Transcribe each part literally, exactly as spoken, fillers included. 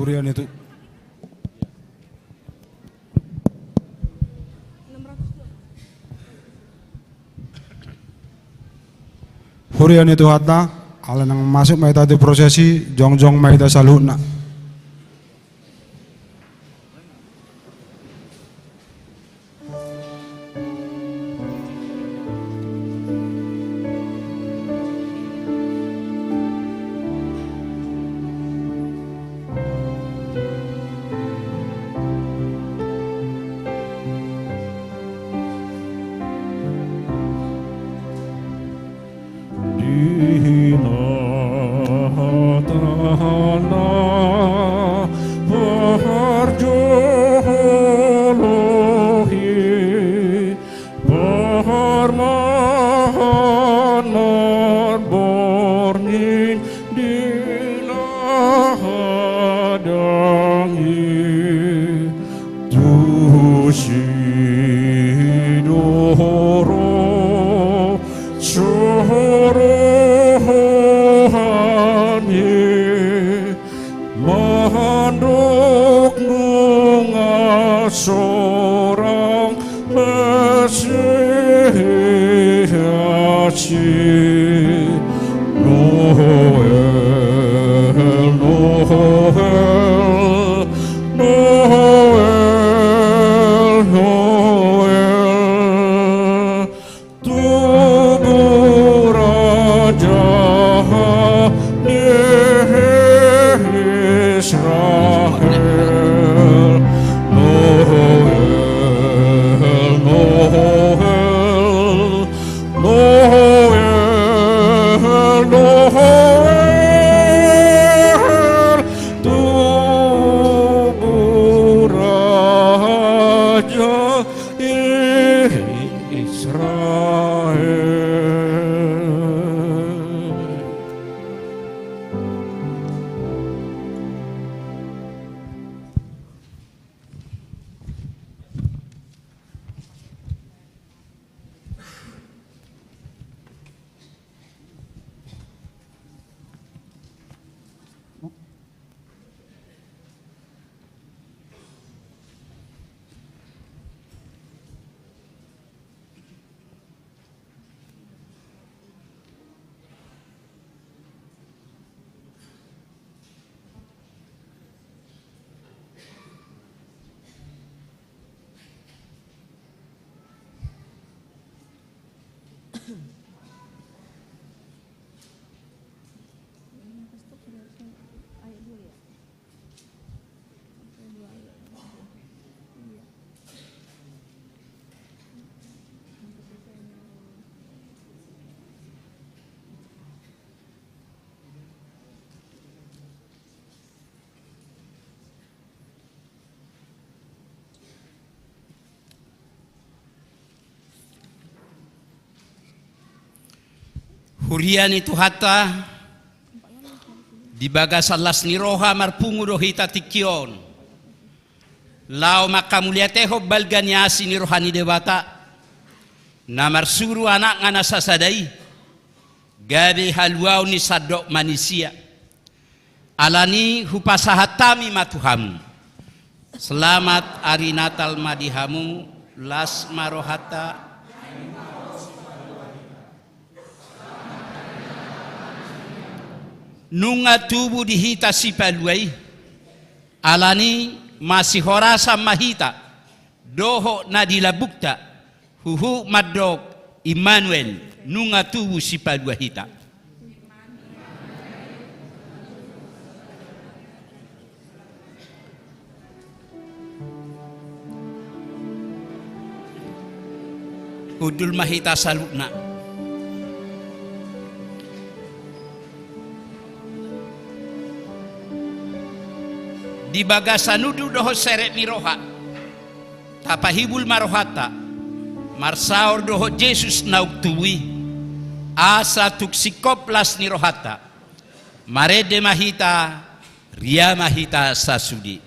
Huria ni Tu-, huria ni Tuhanta, ala naeng masuk ma hita tu prosesi, jongjong ma hita saluhutna. Di na tanda parjolo i, parmahan marborngin di na hadang i. Tu si do ro jorohon i, mandok nunga sorang asi-asi. Noel, Noel, Noel, Noel. Tubu raja ni Israel. Noel, Noel, Noel, Noel. Tubu raja Israel. Huria ni Tuhanta, di bagasan las ni roha marpungu do hita tingki on, laho manghamuliatehon balga ni asi ni roha ni Debata, na marsuru Anakna na sasada i, gabe haluaon ni sandok manisia. Alani hupasahat hami ma tu hamu. Selamat ari Natal ma di hamu, las ma rohanta. Nunga tubu di hita Sipalua i. Alani masihorasan ma hita dohot na di lambungta, huhut mandok Immanuel, nunga tubu Sipalua hita. Hundul ma hita saluhutna. Di bagasan unduk dohot serep ni roha, tapahibul ma rohanta marsaor dohot Jesus naung tubu i, asa tung singkop las ni rohanta. Marende ma hita, ria ma hita sasude.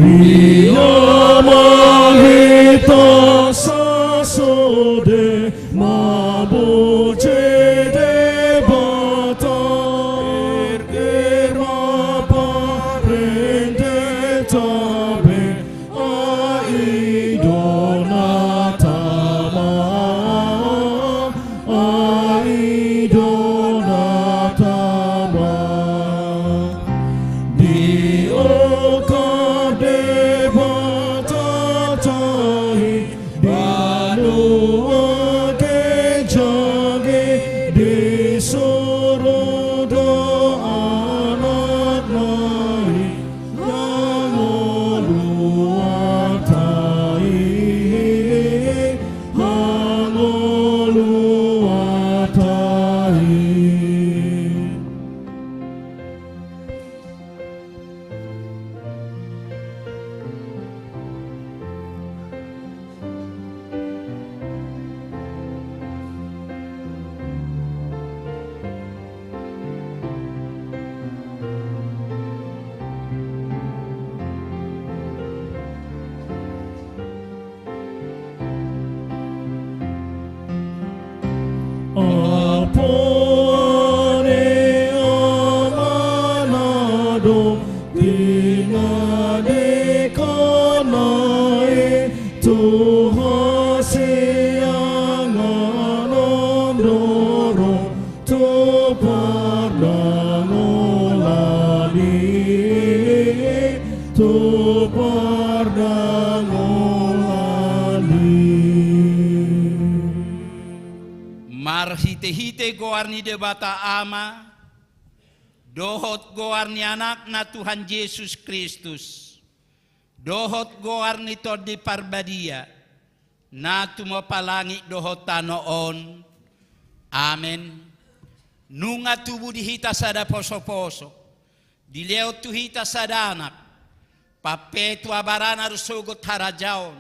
Ia ma hita sasode mamuji Debata, erger ma parende tabe, ai do na tama, ai do na tama. Di ongkap Debata tahi, banua ginjang i, di suruga Anakna i, hangoluan tahi, hangoluan tahi. Apoan ni Amana do, pinangiangna i, tu hasiangan on do ro, tu pardangolan i, tu pardangolan i. Marhitehite goar ni Debata Ama, dohot goar ni Anakna Tuhan Jesus Kristus, dohot goar ni Tondi Parbadia, na tumompa langit dohot tano on. Amen. Nunga tubu di hita sada posoposo, dilehon tu hita sada anak, pampetua barana do sogot harajaon,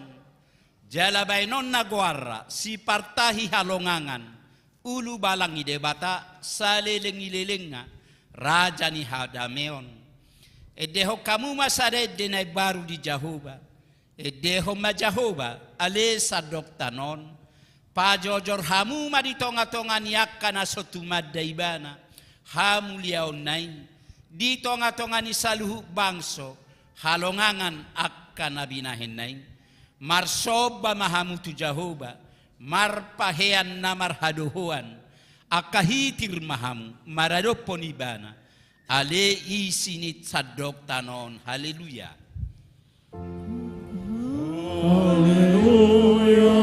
jala baenonna goarna sipartahi halongangan, ulubalang ni Debata, saleleng ni lelengna, raja ni hadameon. Endehon hamu ma sada ende na imbaru di Jahowa. Endehon ma Jahowa, ale sandok tano on. Pajojor hamu ma di tongatonga ni angka na so tumanda Ibana hamuliaonna i, di tongatonga ni saluhut bangso halongangan angka na binahenna i. Marsomba ma hamu tu Jahowa, marpahean na marhadohoan, angka hitir ma hamu maradophon Ibana, ale isi ni sandok tano on. Haleluya. Haleluya,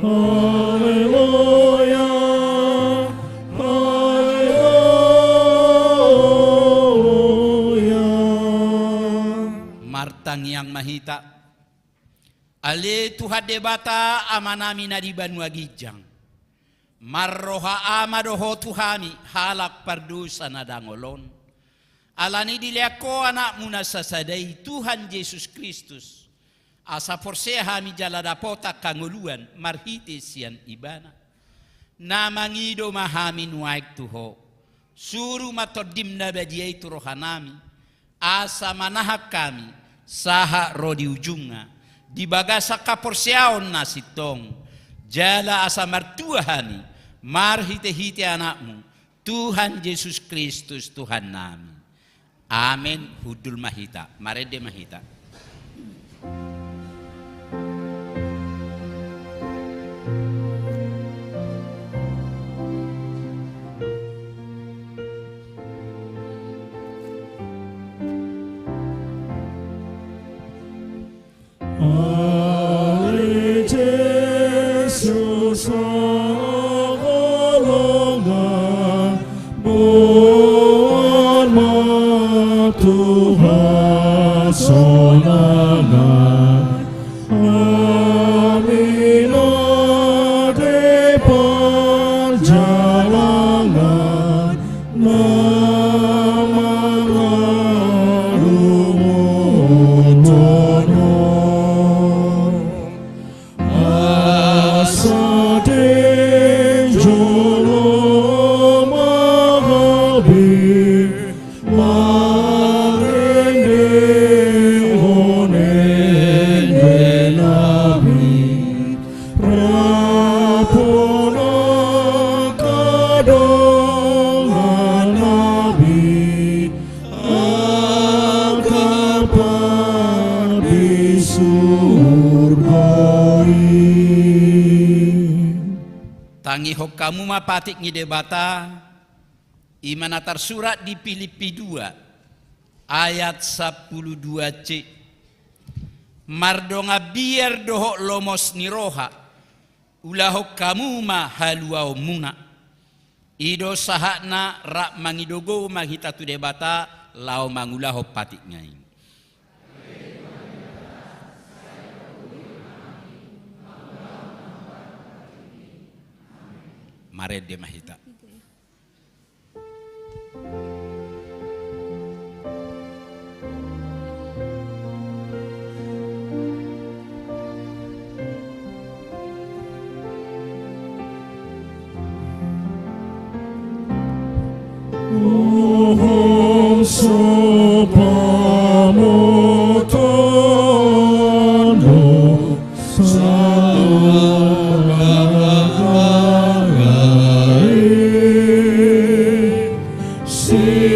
haleluya, haleluya. Martangiang ma hita. Ale Tuhan Debata, Amanami na di banua ginjang, marroha Ama do Ho tu hami, halak pardosa na dangol on. Alani i dilehon Ho Anakmu na sasada i, Tuhan Jesus Kristus, asa porsea hami jala dapotan hangoluan marhite sian Ibana. Na mangido ma hami nuaeng tu Ho. Suru ma Tondim na badia i tu rohanami, asa manahan hami sahat ro di ujungna, di bagasan haporseaon na sintong, jala asa martua hami marhitehite Anakmu, Tuhan Jesus Kristus, Tuhannami. Amen. Hundul ma hita, marende ma hita. Ale Jesus, haholongan, boan ma tu hasonangan, hami na di parjalangan, na mangarumut on. Asa di Dongan nami angka pande surgo i. Tangihon hamu ma patik ni Debata, i ma na tarsurat di Pilippi dua ayat sampulu dua c. Mardongan biar dohot lomos ni roha, ulahon hamu ma haluaonmuna. I do sahatna, rap mangido gou ma hita tu Debata laho mangulahon patikna i. Marende ma hita.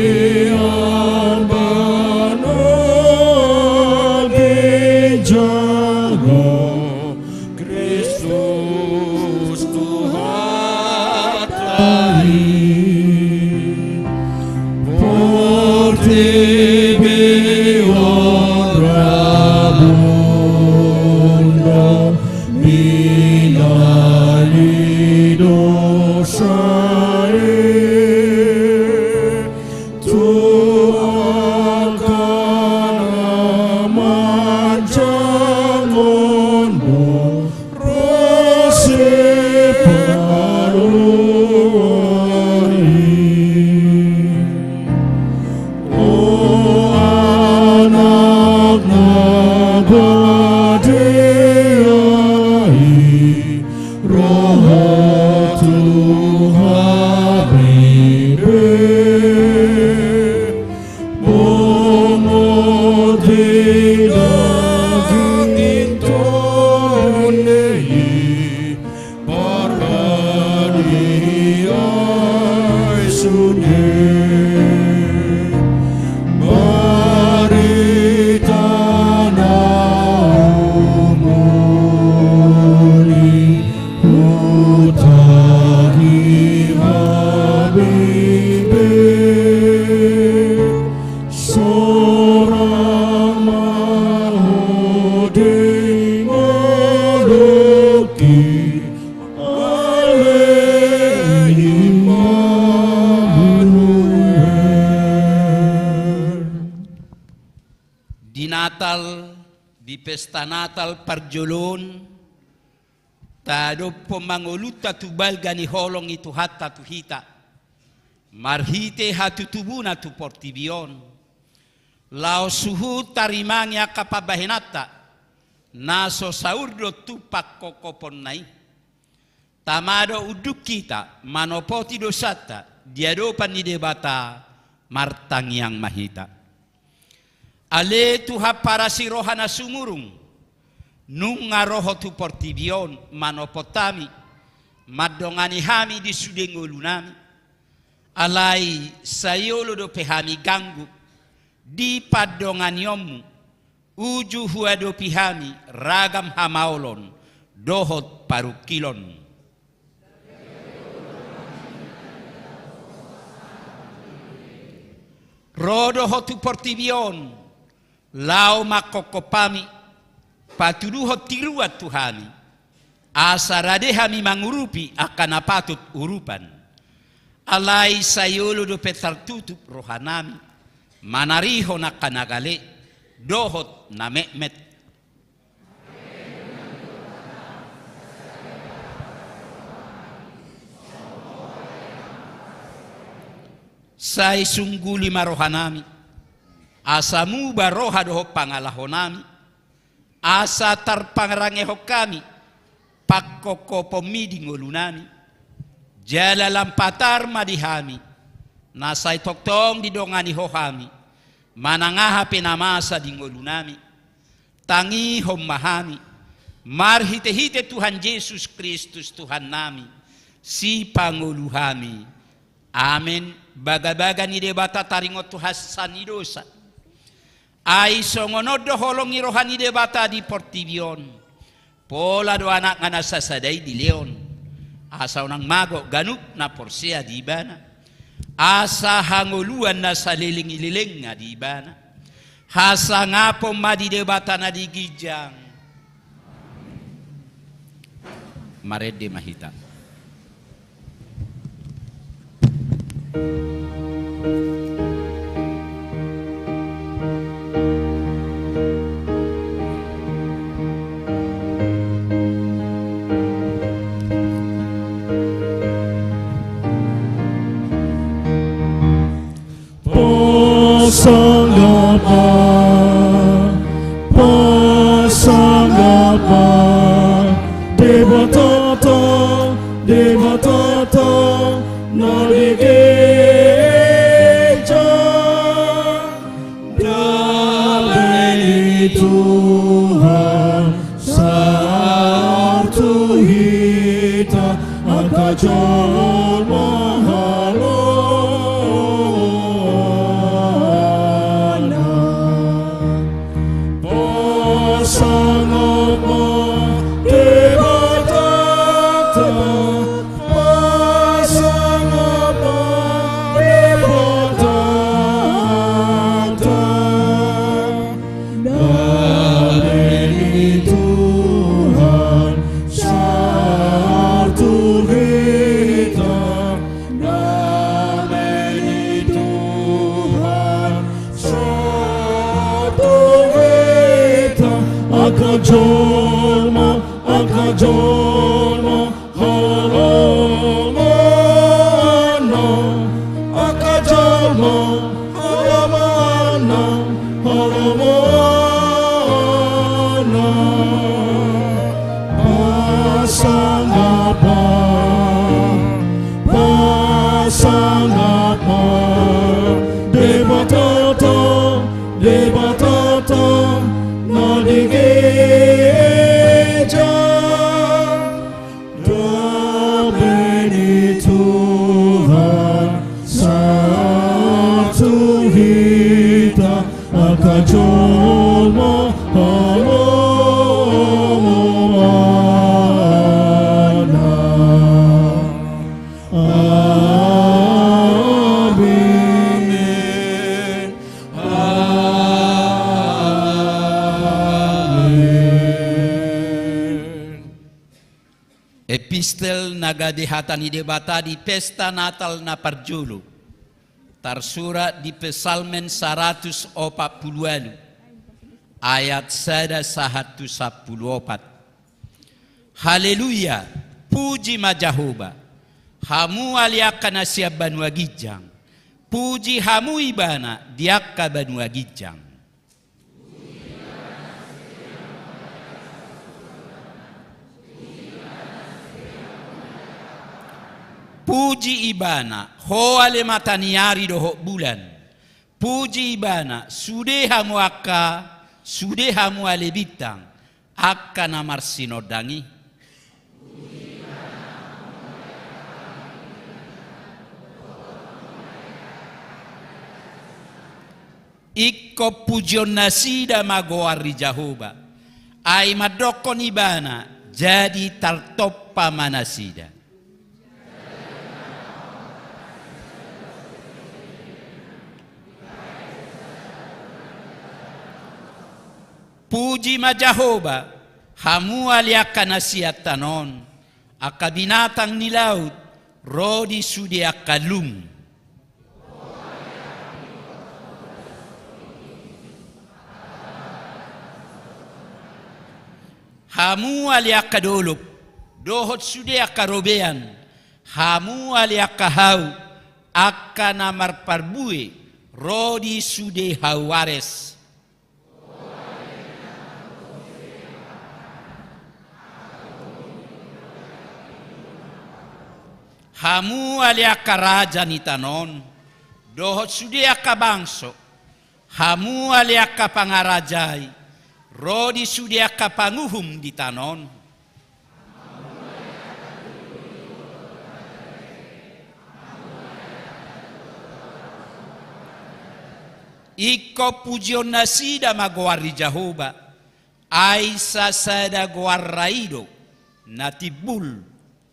Sian banua dijalo Kristus Tuhanta i, portibi on rabunda binali dosa i. Tu angka na manjangkon do ro sipalua i. O Anak na badia i, ro Ho tu hami be. Pungu di daging, Tondi i, Parbadia i sude. Barita na umuli, hutangi hami be. Sorang ma Ho di ngolungki, ale Immanuel. Di Natal, di pesta Natal parjolo on, tadophon ma ngolunta tu balga ni holong ni Tuhanta tu hita, marhite hatutubuna tu portibi on, laos huhut tarimangi angka pambahenanta, na so saur do tu pangkophoponna i. Tama do unduk hita manopoti dosanta di adopan ni Debata, martangiang ma hita. Ale Tuhan parasi roha na sumurung, nunga ro Ho tu portibi on manopot hami, mandongani hami di sude ngolunami. Alai sai olo dope hami ganggu di pandonganionmu, uju huadopi hami ragam hamaolon dohot parungkilon. Ro do Ho tu portibi on, laho mangkophop hami, patuduhon tiruan tu hami, asa rade hami mangurupi angka na patut urupan. Alai sai olo dope tartutup rohanami manarihon angka na gale dohot na metmet. Sai sungguli ma rohanami, asa muba roha dohot pangalahonami, asa tarparangehon hami pangkophopmi di ngolunami. Jala lam patar ma di hami, na sai tongtong didongani Ho hami, manang aha pe na masa di ngolunami. Tangihon ma hami, marhitehite Tuhan Jesus Kristus Tuhannami, Sipangolu hami. Amen. Bagabaga ni Debata taringot tu hasesaan ni dosa. Ai songon on do holong ni roha ni Debata di portibi on. Pola do Anakna na sasada i dilehon, asa unang mago ganup na porsea di Ibana. Asa hangoluan na saleleng ni lelengna di Ibana. Hasangapon ma di Debata na di ginjang. Marende ma hita. Pasangap ma, pasangap ma, Debatata, Debatata, na di ginjang. Dame ni Tuhan sahat tu hita angka jolma halomoanna. Pasangap ma Debatata, pasangap ma Debatata. Dame ni Tuhan sahat tu hita. Dame ni Tuhan sahat tu hita. Angka jolma, angka jolma halomoanna, angka jolma halomoanna, halomoanna. Pasangap ma, pasangap ma, Debatata, Debatata, na di ginjang. Dame ni Tuhan sahat tu hita angka jolma halomoanna. Amen. Amen. Epistel na gabe hata ni Debata di pesta Natal na parjolo, tarsurat di Psalmen saratus opat pulu ualu, ayat sada sahat tu sampulu opat. Haleluya, puji ma Jahowa, hamu ale angka na sian banua ginjang, puji hamu Ibana di angka banua ginjang. Puji Ibana, ho ale mata ni ari dohot bulan. Puji Ibana, sude hamu angka, sude hamu ale bintang, angka na marsinondang i. Ingkon pujionnasida ma goar ni Jahowa, ai mandokkon Ibana, jadi tartompa ma nasida. Puji ma Jahowa, hamu ale angka na sian tano on, angka binatang ni laut, ro di sude angka lung. Hamu ale angka dolok, dohot sude angka robean, hamu ale angka hau, angka na marparbue, ro di sude hau Ares. Hamu ale angka raja ni tano on, dohot sude angka bangso, hamu ale angka pangarajai, ro di sude angka panguhum di tano on. Ingkon pujionnasida ma goar ni Jahowa, ai sasada goarna i do, na timbul,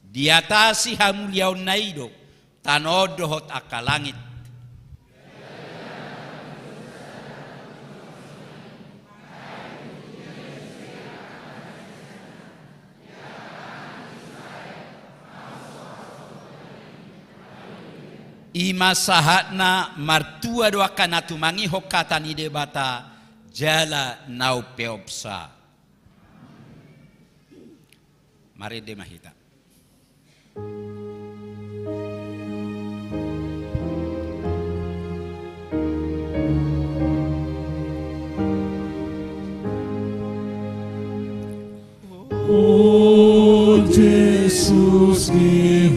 diatasi hamuliaonna i do, tano on dohot angka langit. I ma sahatna, martua do angka na tumangihon hata ni Debata, jala na umpeopsa. Marende ma hita. O Jesus, nunga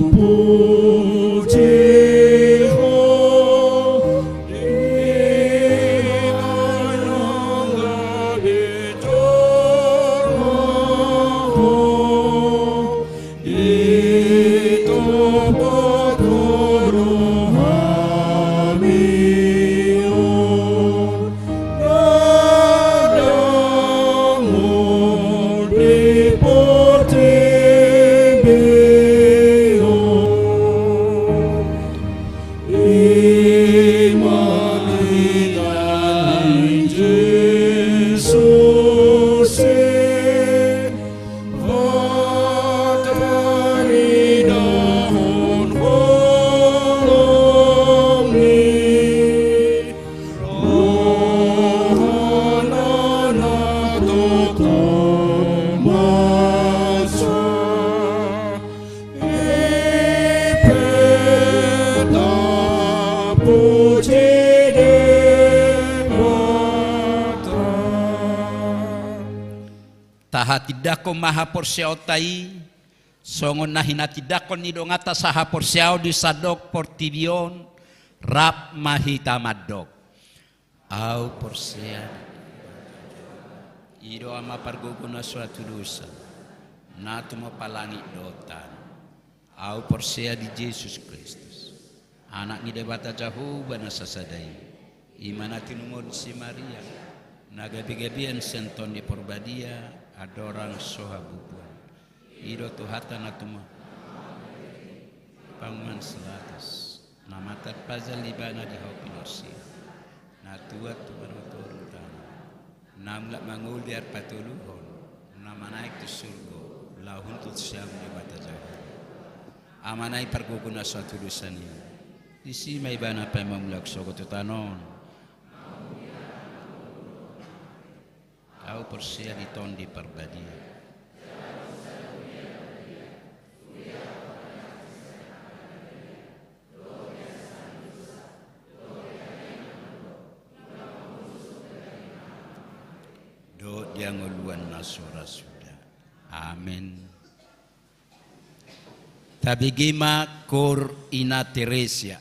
hupuji Ho, di na gabe jolma Ho, di topot Ho do hami on. Rohana na tongtong masa, i pe tapuji Debata. Tahatindangkon ma haporseaonta i, songon na hinatindangkon ni donganta sahaporseaon di sandok portibi on, rap ma hita mandok. Ahu porsea, i do Ama pargogo na so hatudosan, na tumompa langit dohot tano. Ahu porsea di Jesus Kristus, Anak ni Debata Jahowa na sasada i, i ma na tinumon si Maria, na gabegabean sian Tondi Porbadia, andorang so habubuan. I do Tuhanta na tumompa panguan si latos, na marpajal Ibana di hau pinorsian, na tuat tu banua toru tano, na mulak mangolu di ari patoluhon, na manaek tu surgo, laho huntut siamun Debata Jahowa. Amana i pargogo na so hatudosan i, disi ma Ibana paima mulak sogot tu tano on. Ahu porsea di Tondi Parbadia. Dohot di hangoluan na so ra suda. Amen. Tabege ma Koor Ina Teresia.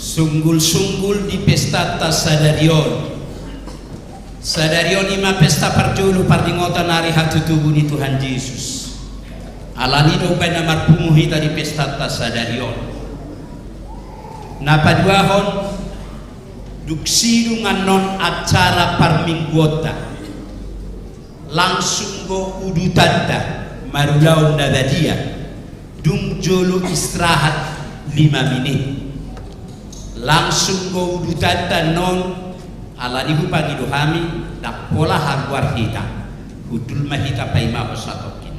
Sunggul-sunggul di pestanta sadari on. Sadari on i ma pesta parjolo pardingotan ari hatutubu ni Tuhan Jesus. Alani do umbaen na marpungu hita di pestanta sadari on. Na paduahon, dung sidung annon acara parmingguonta, langsung do udutanta marulaon na badia, dung jolo istirahat lima menit. Langsung do udutanta annon, alani hupangido hami, ndang pola haruar hita, hundul ma hita paimahon satongkin.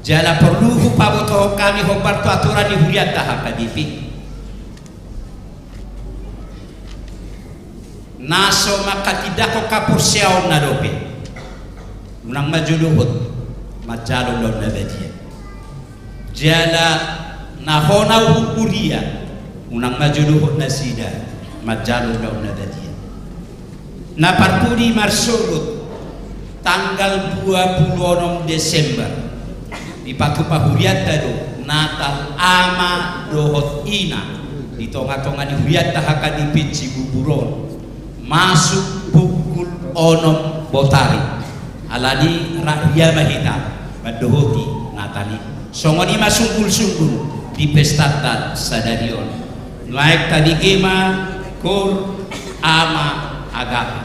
Jala porlu hupabotohon hami hombar tu aturan ni hurianta H K B P. Na so mangkatindangkon haporseaonna dope, unang ma jo dohot manjalo ulaon na badia. Jala na hona uhum huria, unang ma jo dohot nasida manjalo ulaon na badia. Na parpudi marsogot tanggal dua pulu onom Desember, dipatupa hurianta do Natal ama dohot ina di tonga-tonga ni hurianta H K B P Cibubur on, masuk pukul onom botari. Alani rap huria ma hita mandohoti Natal i. Songon i ma sunggul-sunggul di pestanta sadari on. Nuaeng tabege ma Koor Ama Agape.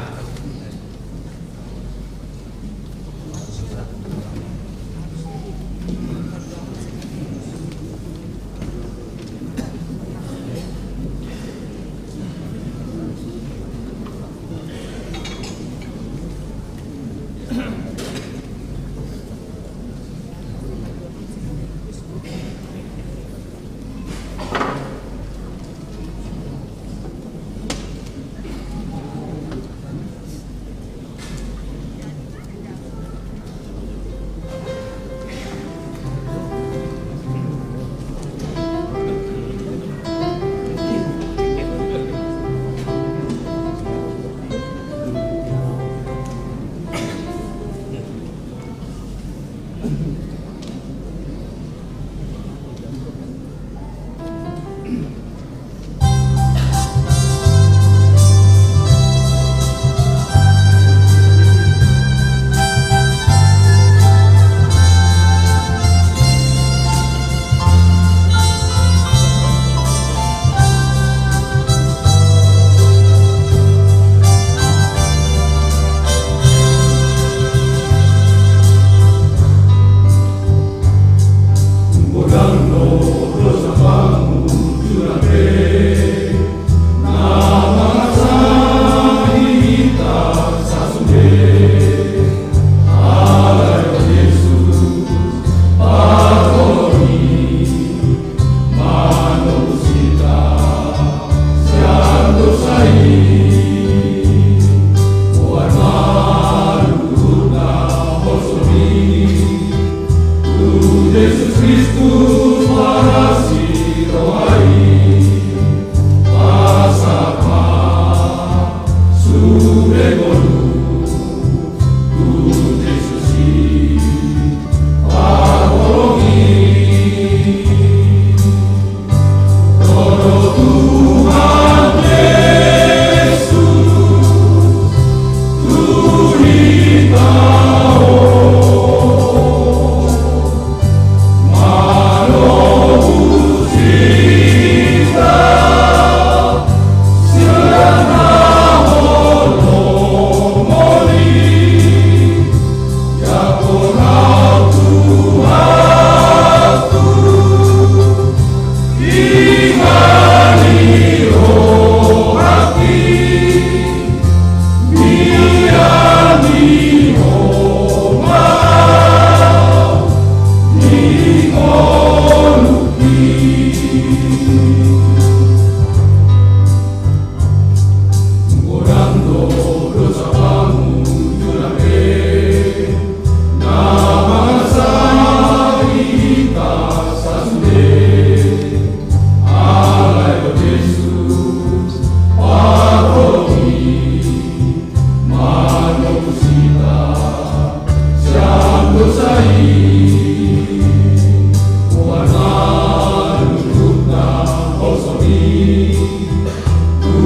Tu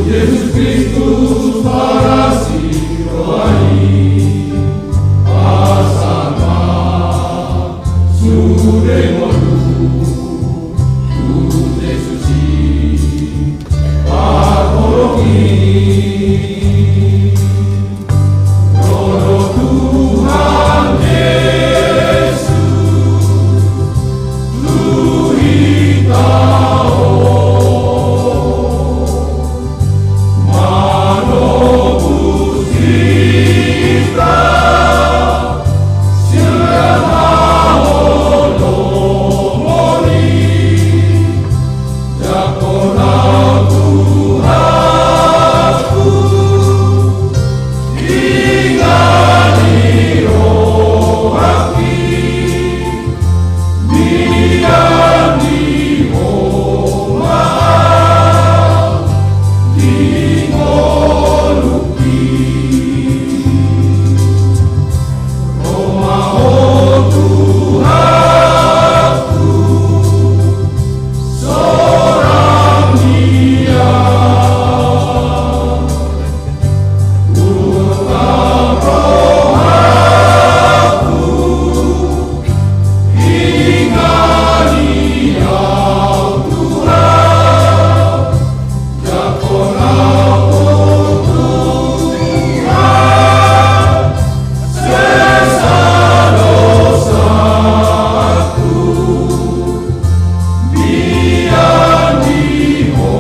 Jesus Kristus parasi roha i, asa ma sude ngolu tu Jesus i parholong i. Ro do Tuhan Jesus tu hita on, manobus hita sian haholongon i. Jangkon au Tuhanku, ingot ni rohangki, mian ni Ho ma au di ngolungki. Ro ma Ho Tuhanku, sorang i au. Ungkap rohangku, ingot i au Tuhan. Jangkon au Tuhan, sesa dosaku, mian ni Ho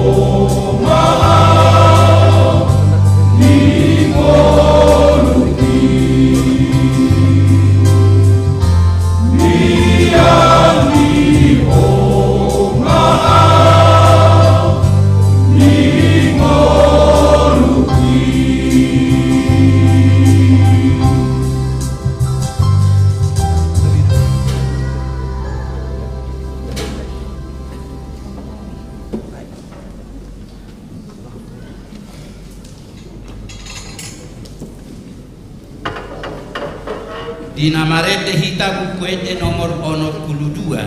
ma au di ngolungki. Mian ni Ho ma au di ngolungki. Di na marende hita Buku Ende nomor onom pulu dua,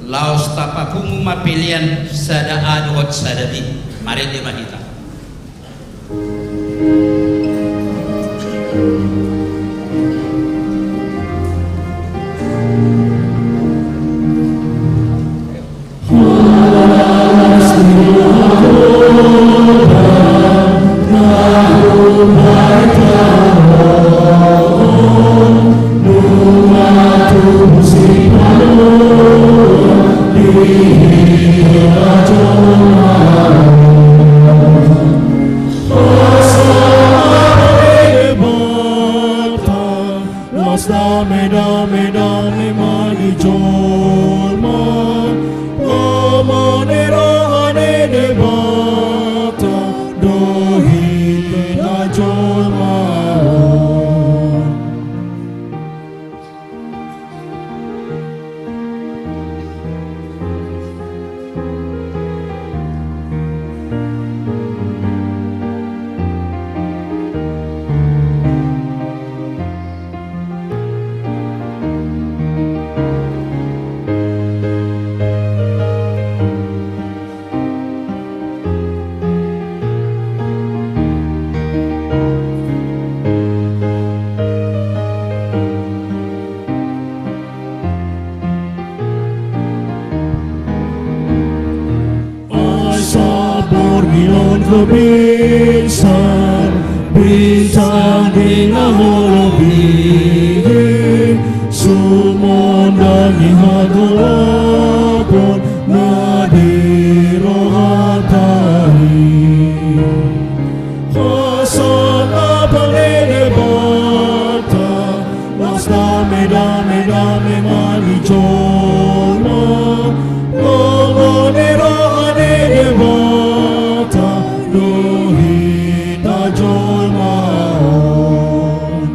laos tapapungu ma pelean sada A dohot sada B. Marende ma hita. Las dame, dame, dame ma di jolma, lomo ni roha ni Debata do hita jolma on. Asa borngin on do binsar, binsar di na holom i, sumondangi hagolapon na di rohanta i. Hosanna pangele Debata, las dame, dame, dame ma di jolma, lomo ni roha ni Debata do hita jolma on.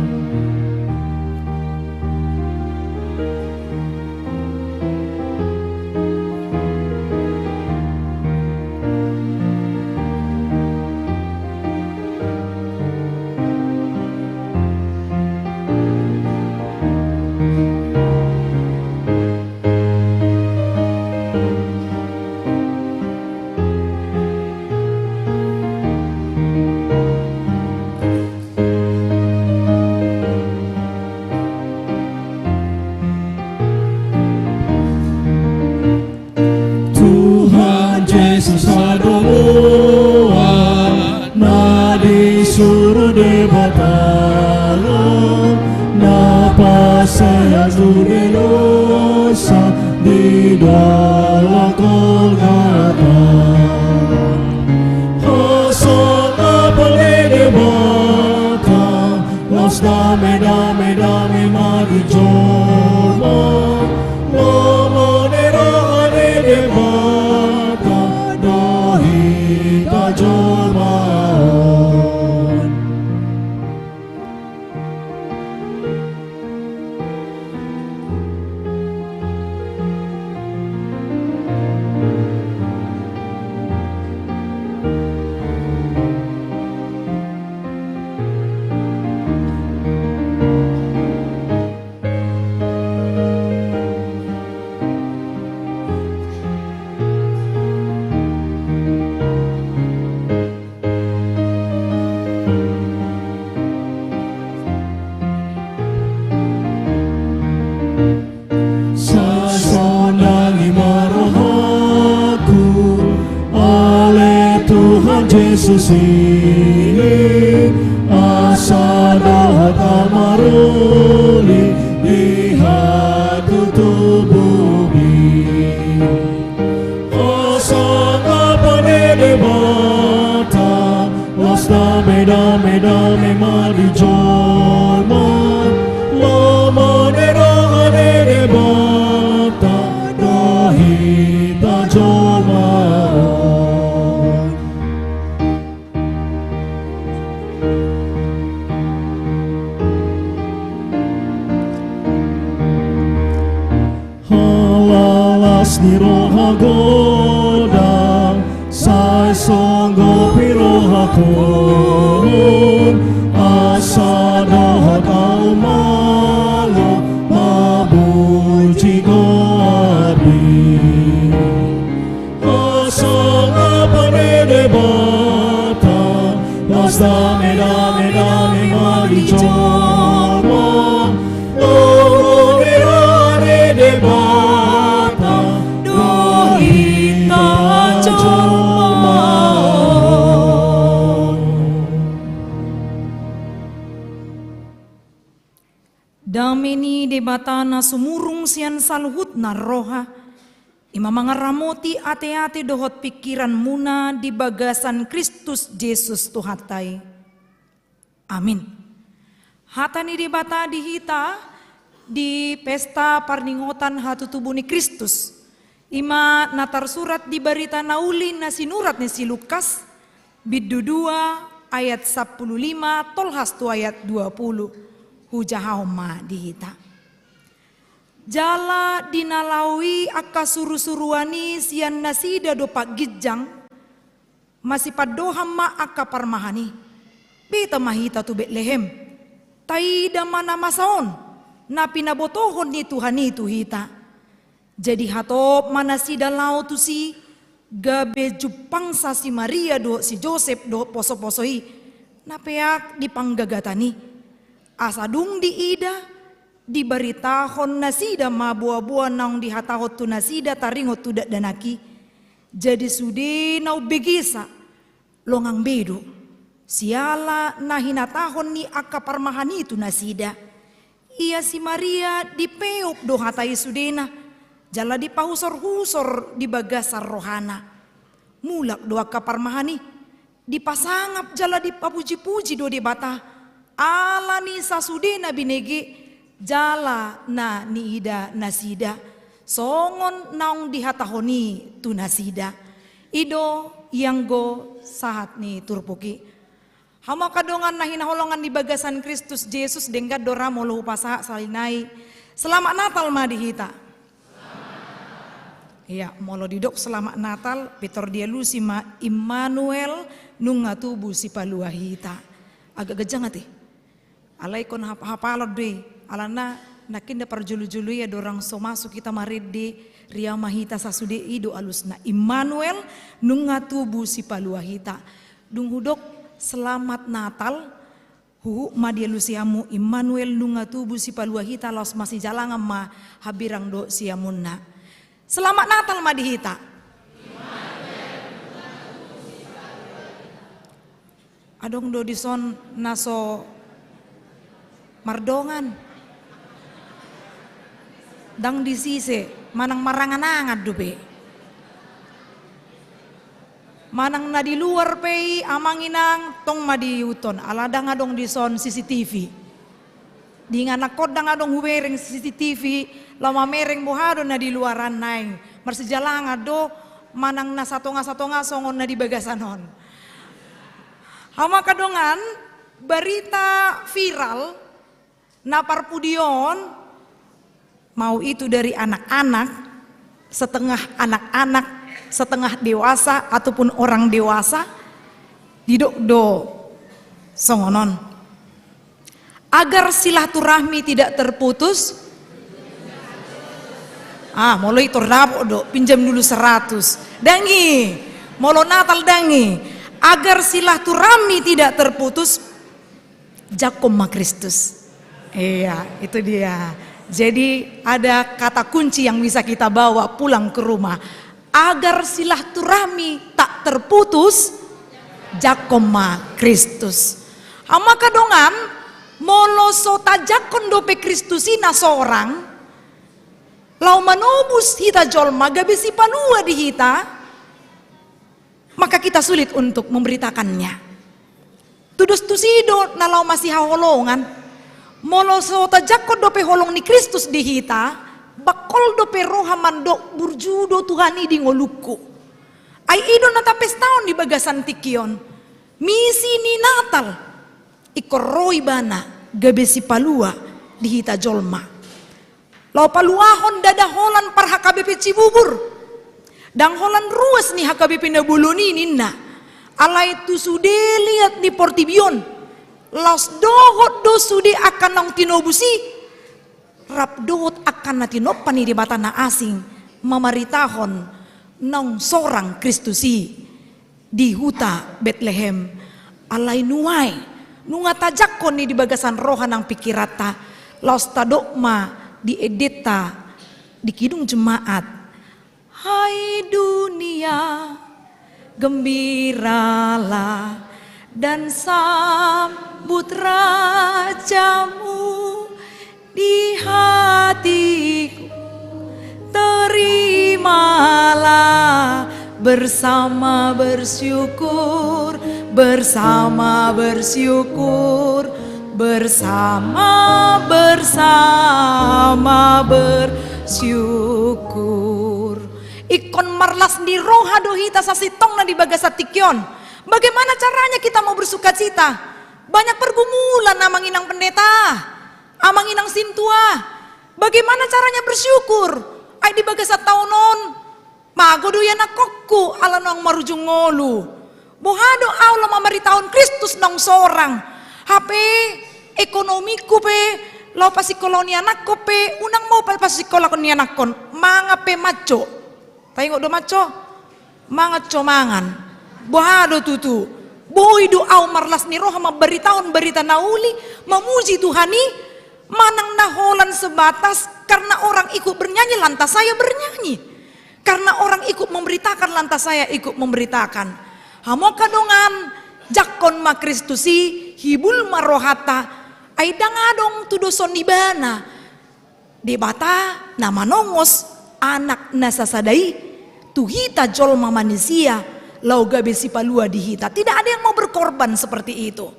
Jesus i, asa dohot au maruli di hatutubu i. Asa na pande Debata, las dame, dame, dame ma di jolma. Lomo ni roha ni Debata do hita jolma on. Las ni roha godang, sai songgopi rohakon, asa dohot au malo mamuji goarmi. Asa na pande Debata, las dame, dame, dame ma di jolma. Lomo ni roha ni Debata do hita jolma on. Dame ni Debata na sumurung sian saluhutna roha, i ma mangaramoti ateate dohot pingkiranmuna di bagasan Kristus Jesus Tuhanta i. Amin. Hata ni Debata di hita di pesta parningotan hatutubu ni Kristus, i ma na tarsurat di Barita Na Uli na sinurat ni si Lukas, bindu dua ayat sampulu lima tolhas tu ayat dua pulu. Hujahahon ma di hita. Jala di na laho i angka surusuruan i sian nasida dompak ginjang, masipandohan ma angka parmahan i: Beta ma hita tu Betlehem, taida ma na masa on, na pinabotohon ni Tuhan i tu hita. Jadi hatop ma nasida laho tusi, gabe jumpangsa si Maria dohot si Josep dohot posoposo i, na peak di panggagatan i. Asa dung diida, dibaritahon nasida ma boaboa naung dihatahon tu nasida taringot tu dakdanak i. Jadi sude na umbegesa, longang be do, siala na hinatahon ni angka parmahan i tu nasida. Ia si Maria dipeop do hata i sudena, jala dipahusorhusor di bagasan rohana. Mulak do angka parmahan i, dipasangap jala dipapujipuji do Debata, ala ni sasudena binege jala na niida nasida, songon naung dihatahon i tu nasida. I do ianggo sahat ni turpuk i. Hamu angka dongan na hinaholongan di bagasan Kristus Jesus, denggan do ra molo hupasahat sahali nai. Selamat Natal ma di hita. Ia, molo didok Selamat Natal, pintor dialusi ma Immanuel, nunga tubu Sipalua hita. Agak ganjang ate. Alai ingkon hap-, hapalon do i. Alana nangkin da parjolo-jolo i, andorang so masuk hita marende, riau ma hita sasude, i do alusna. Immanuel, nunga tubu Sipalua hita. Dung hudok Selamat Natal, huhut ma dialusi hamu Immanuel, nunga tubu Sipalua hita, laos masijalangan ma hambirang dohot siamunna. Selamat Natal ma di hita. Adong do dison na so mardongan. Ndang di sise, manang marangan-angan dope. Manang na di luar pe i, amang inang, tong ma diihuthon, ala ndang adong dison C C T V. Di ingananhon ndang adong hubereng C C T V, laho mamereng boha do na di luaran naeng. Marsijalangan do, manang na satonga-satonga songon na di bagasan on. Hamu angka dongan, barita viral, na parpudi on, mau itu dari anak-anak, setengah anak-anak, setengah dewasa, ataupun orang dewasa, didok do songon on. Agar silaturahmi tidak terputus. Ah, molo i tor dapot do, pinjam dulu seratus. Ndang i, molo Natal ndang i. Agar silaturahmi tidak terputus, jangkon ma Kristus. Iya, itu dia. Jadi, ada kata kunci yang bisa kita bawa pulang ke rumah. Agar silaturahmi tak terputus, Jangkon ma Kristus. Hamu angka dongan, molo so tajangkon dope Kristus i na sorang, laho manobus hita jolma gabe sipalua di hita, maka kita sulit untuk memberitakannya. Tudos tusi do na laho masihaholongan. Molo so tajangkon dope holong ni Kristus di hita, bangkol dope roha mandok burju do Tuhan i di ngolungku. Ai i do na tapestahon di bagasan tingki on. Misi ni Natal, ingkon ro ibana gabe sipalua di hita jolma. Laho paluahon ndada holan par H K B P Cibubur. Ndang holan ruas ni H K B P na bolon i ninna. Alai tu sude liat ni portibi on. Laos dohot do sude angka naung tinobus i. Rap dohot angka na tinompa ni Debata na asing mamaritahon naung sorang Kristus i di huta Betlehem. Alai nuaeng, nunga tajangkon i di bagasan roha nang pingkiranta, laos tadok ma di endenta di kidung jemaat. Hai dunia, gembiralah dan sambut rajamu. Di hatiku, terimalah bersama bersyukur, bersama bersyukur, bersama, bersama bersyukur. Ingkon marlas ni roha do hita sasintongna di bagasan tingki on. Bagaimana caranya kita mau bersukacita? Banyak pergumulan, Amang Inang Pendeta, Amang Inang Sintua. Bagaimana caranya bersyukur? Ai di bagasan taon on, mago do ianakkonku ala naung marujung ngolu. Boha do au laho mamaritahon Kristus naung sorang? Hape ekonomiku pe, laho pasikkolahon ianakkon pe, unang mau pa-, pasikkolahon ianakkon, mangan pe manco. Taingot do manco? Mangan co mangan. Boha do tutu? Boi do au marlas ni roha mambaritahon barita na uli, mamuji Tuhan i, manang na holan sebatas karena orang ikut bernyanyi lantas saya bernyanyi. Karena orang ikut memberitakan lantas saya ikut memberitakan. Hamu angka dongan, jangkon ma Kristus i, hibul ma rohanta, ai ndang adong tudoson ibana. Debata na manongos Anak na sasada i tu hita jolma manisia, laho gabe sipalua di hita. Tidak ada yang mau berkorban seperti itu.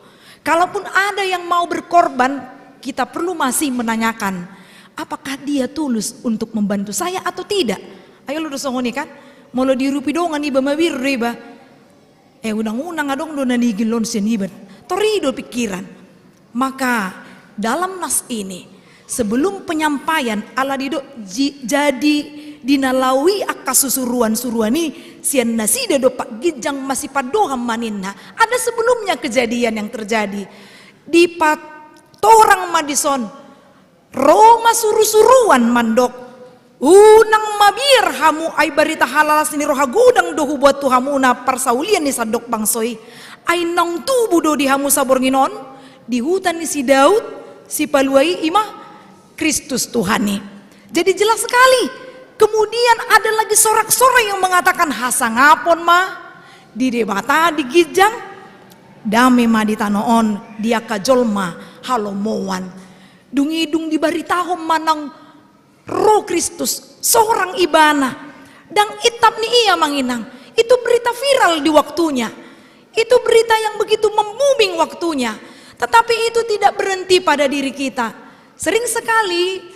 Kalaupun ada yang mau berkorban, kita perlu masih menanyakan, apakah dia tulus untuk membantu saya atau tidak? Ai olo do songon i kan? Molo diurupi dongan iba, mabiar do iba. Eh, unang-unang adong do na nigil on sian iba. Tor i do pingkiran. Maka dalam nas ini, sebelum penyampaian ala didok ji-, jadi di na laho i angka susuruan-suruan i, sian nasida dompak ginjang masipandohan ma ninna. Ada sebelumnya kejadian yang terjadi. Dipatorang ma dison. Ro ma suru-suruan mandok, unang mabiar hamu, ai barita halalas ni roha godang do huboan tu hamuna parsaulian ni sandok bangso i. Ai naung tubu do di hamu saborngin on, di huta ni si Daud, sipalua i ima Kristus Tuhan i. Jadi jelas sekali. Kemudian ada lagi sorak-sorai yang mengatakan hasangapon ma di Debata di ginjang, dame ma di tano on di angka jolma halomoan. Dung i dung dibaritahon ma naung ro Kristus, sorang ibana. Ndang itap ni ia manginang. Itu berita viral di waktunya. Itu berita yang begitu mem-booming waktunya. Tetapi itu tidak berhenti pada diri kita. Sering sekali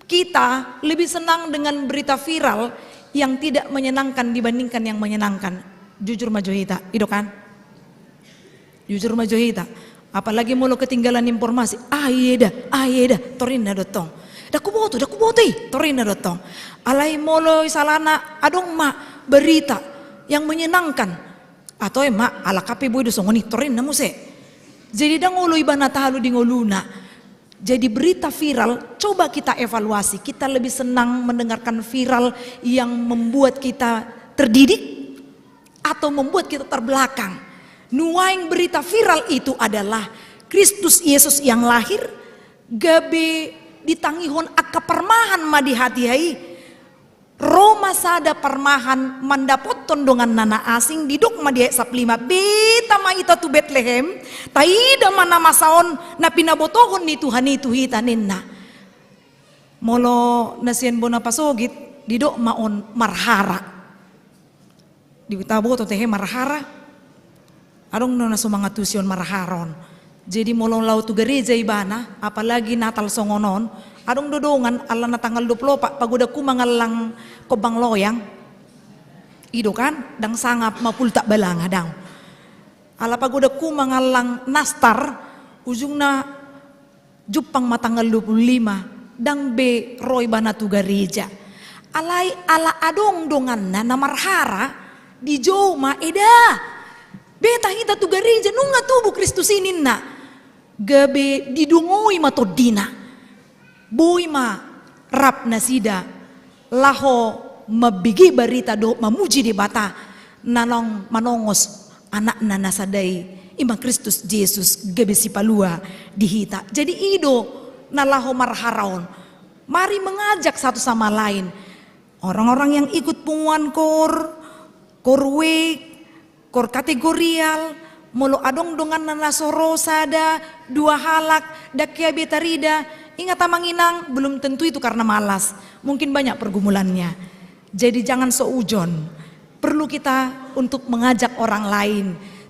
kita lebih senang dengan berita viral yang tidak menyenangkan dibandingkan yang menyenangkan. Jujur ma jo hita, i do kan? Jujur ma jo hita. Apalagi molo ketinggalan informasi, ah, ieda, ah, ieda, tor ninna do tong. Ndang huboto, ndang huboto i, tor ninna do tong. Alai molo misalna adong ma berita yang menyenangkan, atau e ma, alak hape boi do songon i, tor ninna muse. Jadi ndang olo ibana talu di ngoluna. Jadi berita viral, coba kita evaluasi. Kita lebih senang mendengarkan viral yang membuat kita terdidik atau membuat kita terbelakang. Nuaeng berita viral itu adalah Kristus Yesus yang lahir, gabe ditangihon angka parmahan ma di hatiha i. Ro ma sada parmahan mandapothon donganna na asing, didok ma di ayat sampulu lima, "Beta ma hita tu Betlehem, taida ma na masa on na pinabotohon ni Tuhan i tu hita," ninna. Molo na sian bona pasogit, didok ma on marhara. Di taboto tehe marhara. Adong do na so mangantusi on marhara on. Jadi molo laho tu gareja ibana, apalagi Natal songon on, adong do dongan, ala na tanggal dua pulu opat, pagodangku mangallang kombang loyang. I do kan, ndang sangap ma pultak balanga, ndang. Ala pagodangku mangallang nastar, ujungna jumpang ma tanggal dua pulu lima, ndang be ro ibana tu gareja. Alai ala adong donganna na marhara, dijou ma, "Eda, beta hita tu gareja, nunga tubu Kristus i," ninna. Gabe didungoi ma tondina. Boi ma rap nasida laho mambege barita dohot mamuji Debata na naeng manongos Anakna na sada i, i ma Kristus Jesus, gabe sipalua di hita. Jadi i do na laho marhara on. Mari mengajak satu sama lain. Orang-orang yang ikut punguan koor, koor week, koor kategorial, molo adong donganna na so ro sada, dua halak, ndang hea be tarida, ingat amang inang, belum tentu itu karena malas. Mungkin banyak pergumulannya. Jadi jangan seujon. Perlu kita untuk mengajak orang lain.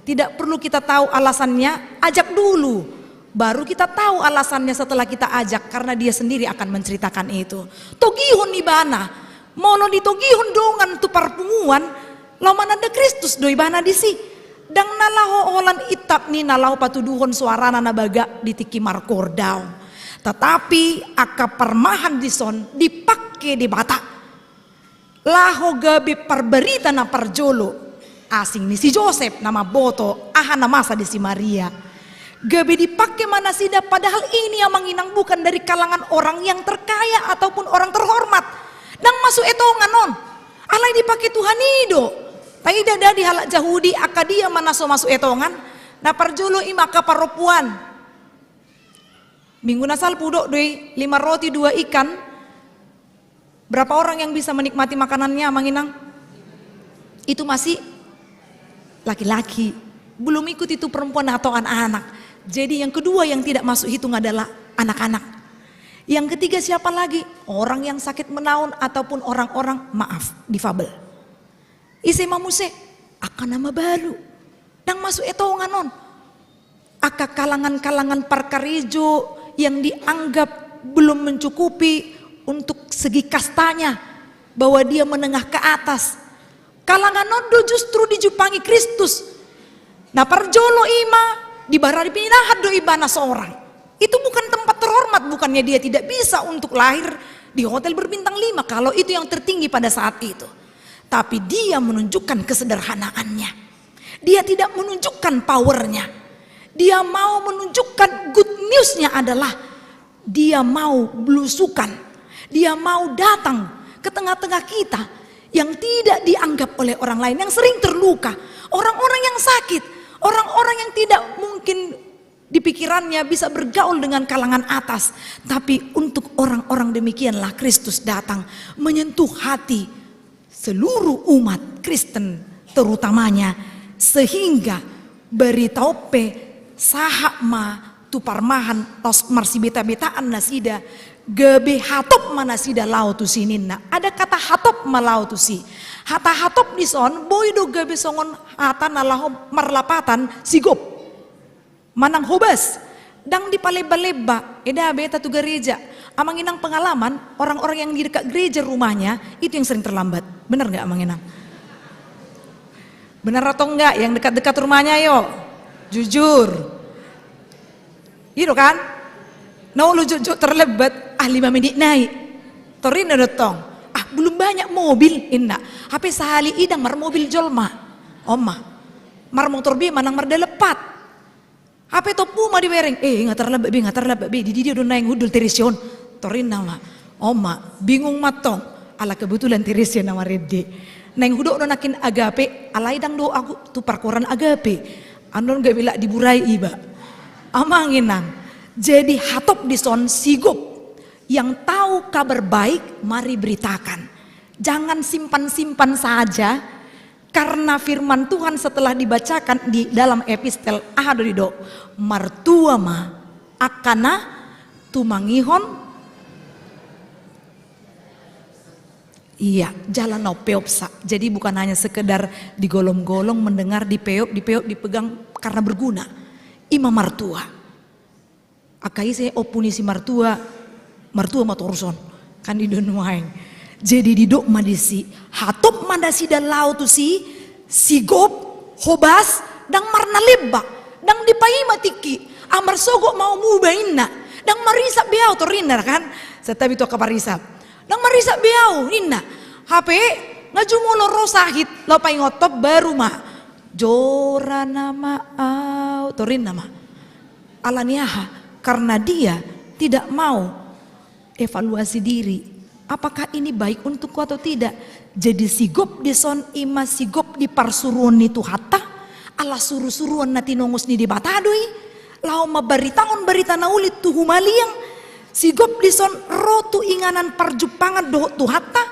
Tidak perlu kita tahu alasannya, ajak dulu. Baru kita tahu alasannya setelah kita ajak, karena dia sendiri akan menceritakan itu. Togihon ibana. Molo ditogihon dongan tu parpunguan, laho mananda Kristus do ibana disi. Ndang na laho holan intap ni na laho patuduhon soarana na bagak di tingki markoor, daong. Tetapi angka parmahan dison dipangke Debata laho gabe parbarita na parjolo, asing ni si Josep na mamboto aha na masa di si Maria. Gabe dipangke ma nasida, padahal ini amang inang bukan dari kalangan orang yang terkaya ataupun orang terhormat. Ndang masuk etongan on. Alai dipangke Tuhan i do. Taida da di halak Jahudi, angka dia ma na so masuk etongan? Na parjolo i ma angka parompuan. Minggu na salpu hudok do i, lima roti dua ikan. Berapa orang yang bisa menikmati makanannya, amang inang? Itu masih laki-laki. Belum ikut itu perempuan atau anak-anak. Jadi yang kedua yang tidak masuk hitung adalah anak-anak. Yang ketiga siapa lagi? Orang yang sakit menaun ataupun orang-orang, maaf, difabel. Ise ma muse? Angka na mabalu. Ndang masuk etongan on. Angka kalangan-kalangan parkarejo yang dianggap belum mencukupi untuk segi kastanya, bahwa dia menengah ke atas. Kalangan on do justru dijumpangi Kristus. Na parjolo i ma, di bara ni pinahan do ibana sorang. Itu bukan tempat terhormat, bukannya dia tidak bisa untuk lahir di hotel berbintang lima kalau itu yang tertinggi pada saat itu. Tapi dia menunjukkan kesederhanaannya. Dia tidak menunjukkan powernya. Dia mau menunjukkan good newsnya adalah dia mau belusukan. Dia mau datang ke tengah-tengah kita yang tidak dianggap oleh orang lain, yang sering terluka. Orang-orang yang sakit, orang-orang yang tidak mungkin di pikirannya bisa bergaul dengan kalangan atas. Tapi untuk orang-orang demikianlah Kristus datang menyentuh hati seluruh umat Kristen terutamanya, sehingga barita on pe sahat ma tu parmahan, laos marsibeta-betaan nasida, gabe hatop ma nasida laho tusi ninna. Ada kata hatop ma laho tusi. Hata hatop dison boi do gabe songon hata na laho marlapatan sigop. Manang hobas, ndang dipalemba-lemba, eda beta tu gareja. Amang inang pengalaman, orang-orang yang di dekat gereja rumahnya, itu yang sering terlambat. Benar nggak, amang inang? Benar atau enggak, yang dekat-dekat rumahnya, ayo? Jujur. Iya kan? Na olo jotjot terlambat, ah, lima menit nai. Tor ninna do tong, ah, belum banyak mobil, ninna. Hape sahali i ndang marmobil jolma. On ma. Marmotor be manang mardalepat. Hape tompu ma dibereng, eh, nga tarlambat be, nga tarlambat be, di dia do naeng hundul Teresia on. Tor ninna ma, on ma, bingung ma tong, ala kebetulan Teresia na marende. Naeng hudok do nangkin Agape, alai ndang do ahu tu parkoran Agape. Annon gabe lak diburai iba. Amang inang, jadi hatop dison sigop. Yang tahu kabar baik, mari beritakan. Jangan simpan-simpan saja, karena firman Tuhan setelah dibacakan di dalam epistel, aha do didok? Martua ma angka na tumangihon. Iya, jala na umpeopsa. Jadi bukan hanya sekedar digolom-golom, mendengar, dipeop, dipeop, dipegang karena berguna. I ma martua. Angka ise ompu ni si martua, martua ma toruson. Kan i do nuaeng. Jadi didok ma disi, hatop ma nasida laho tusi, sigop, hobas, ndang marnalemba, ndang dipaima tingki. Ah, marsogot ma ho muba inna. Ndang marisap be au, torinna kan. Santabi tu angka parisap. Ndang marisap be au inna. Hape nga jumolo ro sahit, laho paingothon baru ma. Jora nama au, torinna ma. Ala ni aha? Karena dia tidak mau evaluasi diri. Apakah ini baik untukku atau tidak? Jadi sigop dison i ma sigop di parsuruon ni Tuhanta, ala suru-suruon na tinongos ni Debata do i, laho mambaritahon barita na uli tu humaliang, sigop dison ro tu inganan parjumpangan dohot Tuhanta,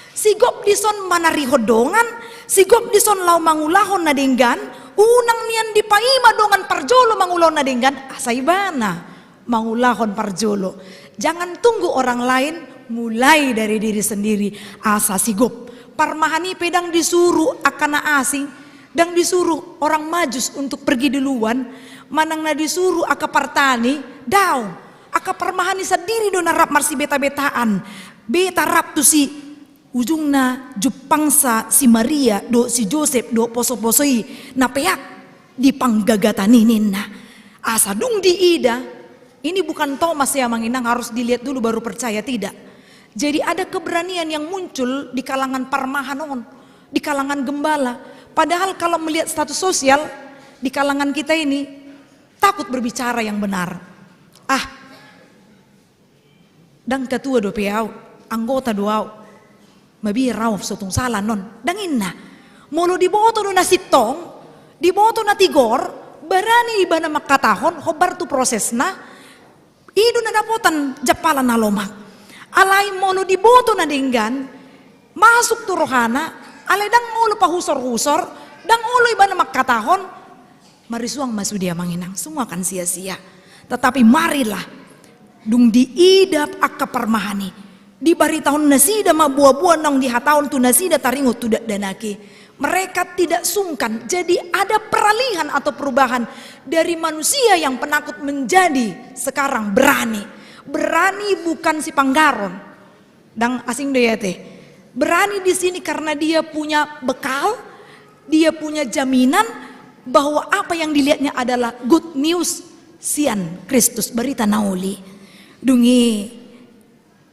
sigop dison manarihon dongan, sigop dison laho mangulahon na denggan, unang nian dipaima dongan parjolo mangulahon na denggan, asa ibana mangulahon parjolo. Jangan tunggu orang lain, mulai dari diri sendiri, asa sigop. Parmahan i pe ndang disuru angka na asing, ndang disuru orang Majus untuk pergi duluan, manang na disuru angka partani, daong. Angka parmahan i sandiri do na rap marsibeta-betaan. Beta rap tusi. Ujungna jumpangsa si Maria dohot si Josep dohot poso-poso i na peak di panggagatan i ninna. Asa dung diida, ini bukan Thomas ya, Amang Inang, harus dilihat dulu baru percaya, tidak. Jadi ada keberanian yang muncul di kalangan parmahan on, di kalangan gembala. Padahal kalau melihat status sosial di kalangan kita ini, takut berbicara yang benar. Ah, ndang ketua dope au, anggota do au. Mabiar au, so tung sala non. Ndang inna. Molo diboto do na sintong, diboto na tigor, barani ibana mangkatahon, hombar tu prosesna, i do na dapotan jampalan na lomak. Alai molo diboto na denggan, masuk tu rohana, alai ndang olo pahusor-husor, ndang olo ibana mangkatahon, marisuang ma sude, Amang Inang, semua akan sia-sia. Tetapi marilah, dung diida angka parmahan i, dibaritahon nasida ma boa-boa naung dihatahon tu nasida taringot tu dakdanak i. Mereka tidak sungkan. Jadi ada peralihan atau perubahan dari manusia yang penakut menjadi sekarang berani. Berani bukan sipanggaron. Ndang asing do i ate. Berani di sini karena dia punya bekal, dia punya jaminan bahwa apa yang dilihatnya adalah good news sian Kristus, barita na uli. Dung i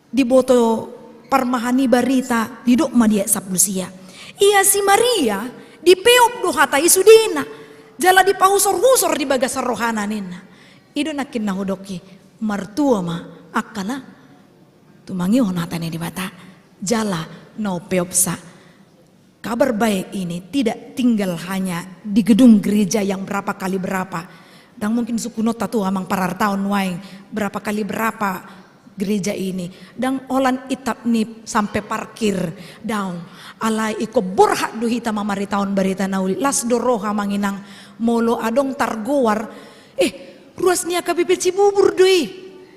diboto parmahan i barita, didok ma di ayat sampulu sia. Ia si Maria dipeop do hata i sudena, jala dipahusor-husor di bagasan rohana ninna. I do nangkin na hudok i, martua ma angka na tumangihon hata ni Debata, jala na umpeopsa. Kabar baik ini tidak tinggal hanya di gedung gereja yang berapa kali berapa. Ndang mungkin sungkunonta tu amang parartaon nuaeng berapa kali berapa gereja ini. Ndang holan itap ni sampe parkir, daong. Alai ingkon borhat do hita mamaritahon barita na uli. Las do roha, Amang Inang, molo adong targoar, eh, ruas ni H K B P Cibubur do i.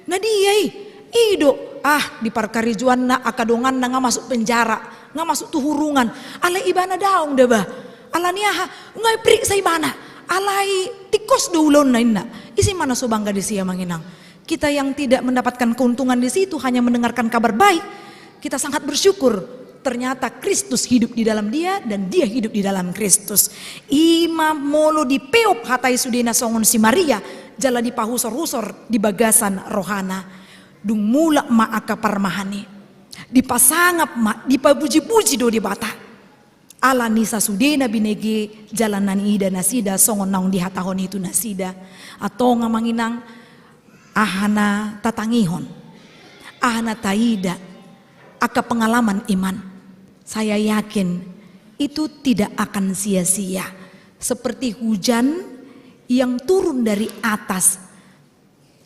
Na dia i? I do, ah, di parkarejoanna angka donganna nga masuk penjara, nga masuk tu hurungan. Alai ibana daong da bah. Ala ni aha? Nga diperiksa ibana. Alai tingkos do ulaonna ninna. Ise ma na so bangga disi, Amang Inang? Kita yang tidak mendapatkan keuntungan di situ, hanya mendengarkan kabar baik, kita sangat bersyukur. Ternyata Kristus hidup di dalam dia dan dia hidup di dalam Kristus. I ma molo dipeop hata i sudena songon si Maria, jala dipahusor-husor di bagasan rohana. Dung mulak ma angka parmahan i, dipasangap ma, dipapuji-puji do Debata. Ala ni sasudena binege jala na niida nasida songon naung dihatahon i tu nasida. Antong, Amang Inang, aha na tatangihon, aha na taida, angka pengalaman iman, saya yakin itu tidak akan sia-sia. Seperti hujan yang turun dari atas.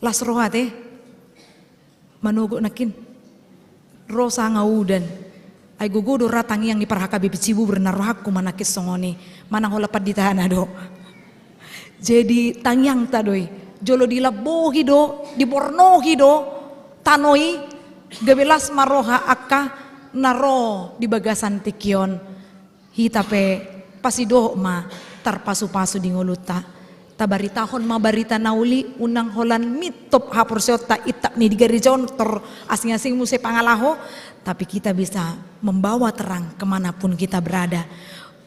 Las roha ate? Manogot nangkin. Ro sanga udan. Ai gogo do ra tangiang ni par-H K B P Cibubur na rohangku manangkis songon i, manang holan panditana do. Jadi tangiangta do i, jolo dilambohi do, dibornohi do tano i, gabe las ma roha angka na ro di bagasan tingki on. Hita pe pasidohot ma tarpasupasu di ngolunta. Tabaritahon ma barita na uli, unang holan mintop haporseaonta intap ni di gareja on tor asing-asing muse pangalaho, tapi kita bisa membawa terang kemanapun kita berada.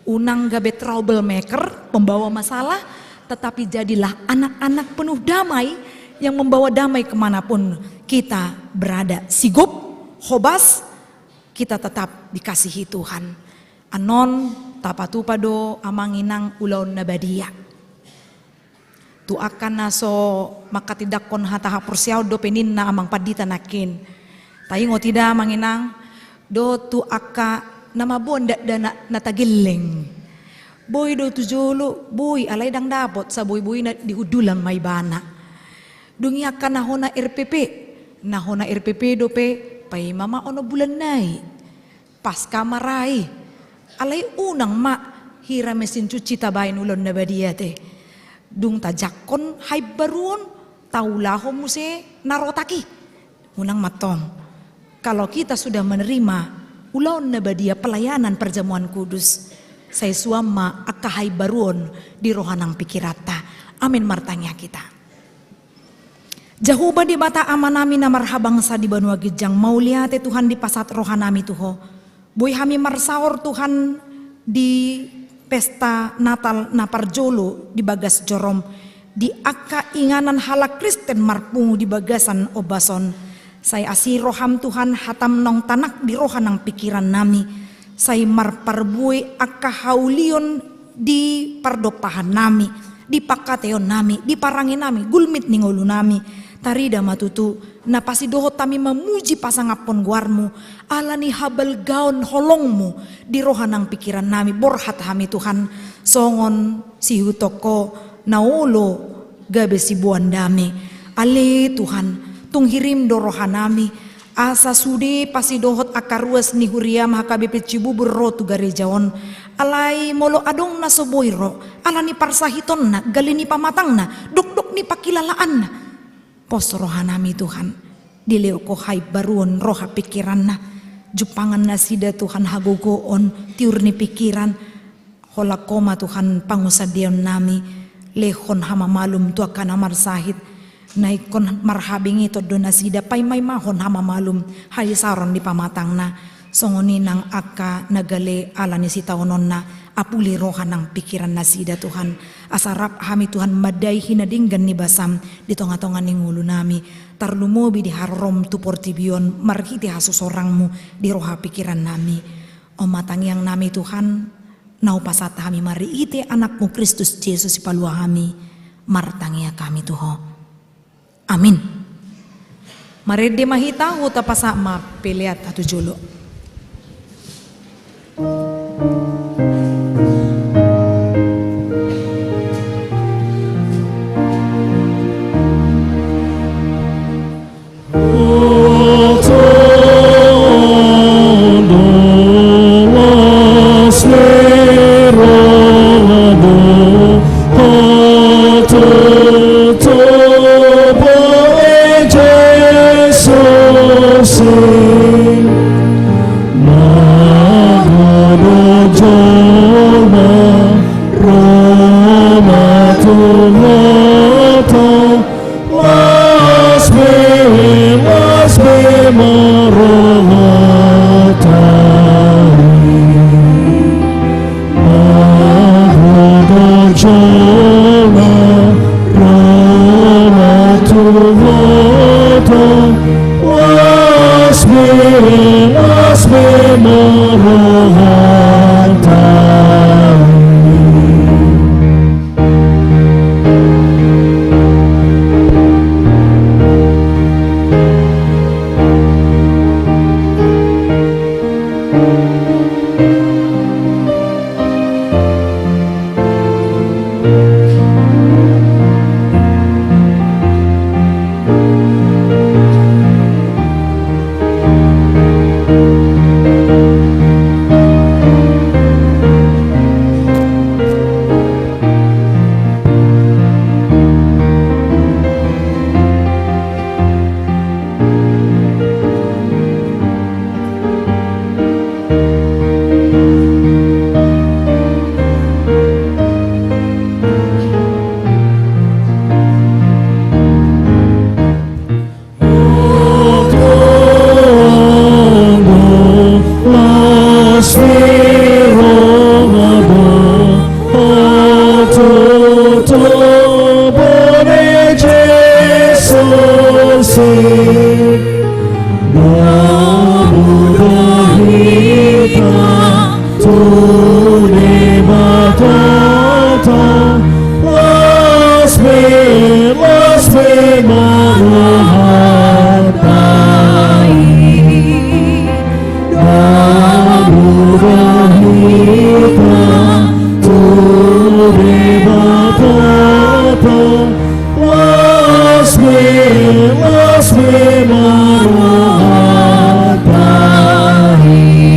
Unang gabe troublemaker, pembawa masalah, tetapi jadilah anak-anak penuh damai yang membawa damai kemanapun kita berada. Sigop, hobas, kita tetap dikasihi Tuhan. Annon tapatupa do amang inang ulaon na badia. Tu angka na so manghatindanghon hata haporseaon dope ninna amang pandita nangkin. Taingot i da amang inang, dohot tu angka na mamboan dakdanak na tagelleng. Boi do tu jolo, boi, alai ndang dapot, saboi-boina dihundulan ma ibana. Dung i angka na hona R P P, na hona R P P dope, paima ma onom bulan nai. Paska ma ra i. Alai unang ma hira mesin cuci tabaen ulaon na badia te. Dung tajangkon haimbaruon, taulahon muse na rotak i. Unang ma tong. Kalau kita sudah menerima ulaon na badia pelayanan perjamuan kudus, sai suan ma angka haimbaruon di roha nang pikiranta. Amin, martangiang hita. Jahowa Debata Amanami na marhabangsa di banua ginjang, mauliate Tuhan dipasahat rohanami tu Ho. Boi hami marsaor Tuhan di pesta Natal na parjolo di bagas jorom, di angka inganan halak Kristen marpungu di bagasan ombas on. Sai asi roham Tuhan, hatam naung tanak di roha nang pikirannami. Sai marparbue angka haulion di pardompahannami, di pangkataionnami, di parangenami, gulmit ni ngolunami. Tarida ma tutu na pasidohot hami mamuji pasangaphon goarmu, ala ni habalgaon holongmu di roha nang pikirannami. Borhat hami Tuhan, songon sihuthon Ho na olo gabe siboan dame. Ale Tuhan, tung hirim do rohanami, asa sude pasidohot angka ruas ni huriam H K B P Cibubur ro tu gareja on. Alai molo adong na so boi ro, ala ni parsahitonna, gale ni pamatangna, dokdok ni pangkilalaanna, pos rohanami Tuhan, dilehon Ho haimbaruon roha pikiranna, jumpangan nasida Tuhan hagogoon, tiur ni pikiran, holan Ho ma Tuhan pangusandeonnami, lehon hamamalum tu angka na marsahit, na ingkon marhabengeton do nasida, paimaimahon hamamalum, haisaron ni pamatangna, songon i nang angka na gale ala ni sitaononna, apuli roha nang pikiran nasida Tuhan, asa rap hami Tuhan mandai hinadenggan ni basam di tongatonga ni ngolunami, tarlumobi di harorom tu portibi on marhite hasusorangmu di roha pikirannami. On ma tangiangnami Tuhan, na hupasahat hami marhite Anakmu Kristus Jesus Sipalua hami, martangiang hami tu Ho. Amin. Marende ma hita, huta pasahat ma pelean ta tu jolo. Debata, las be, las be ma rohanta i.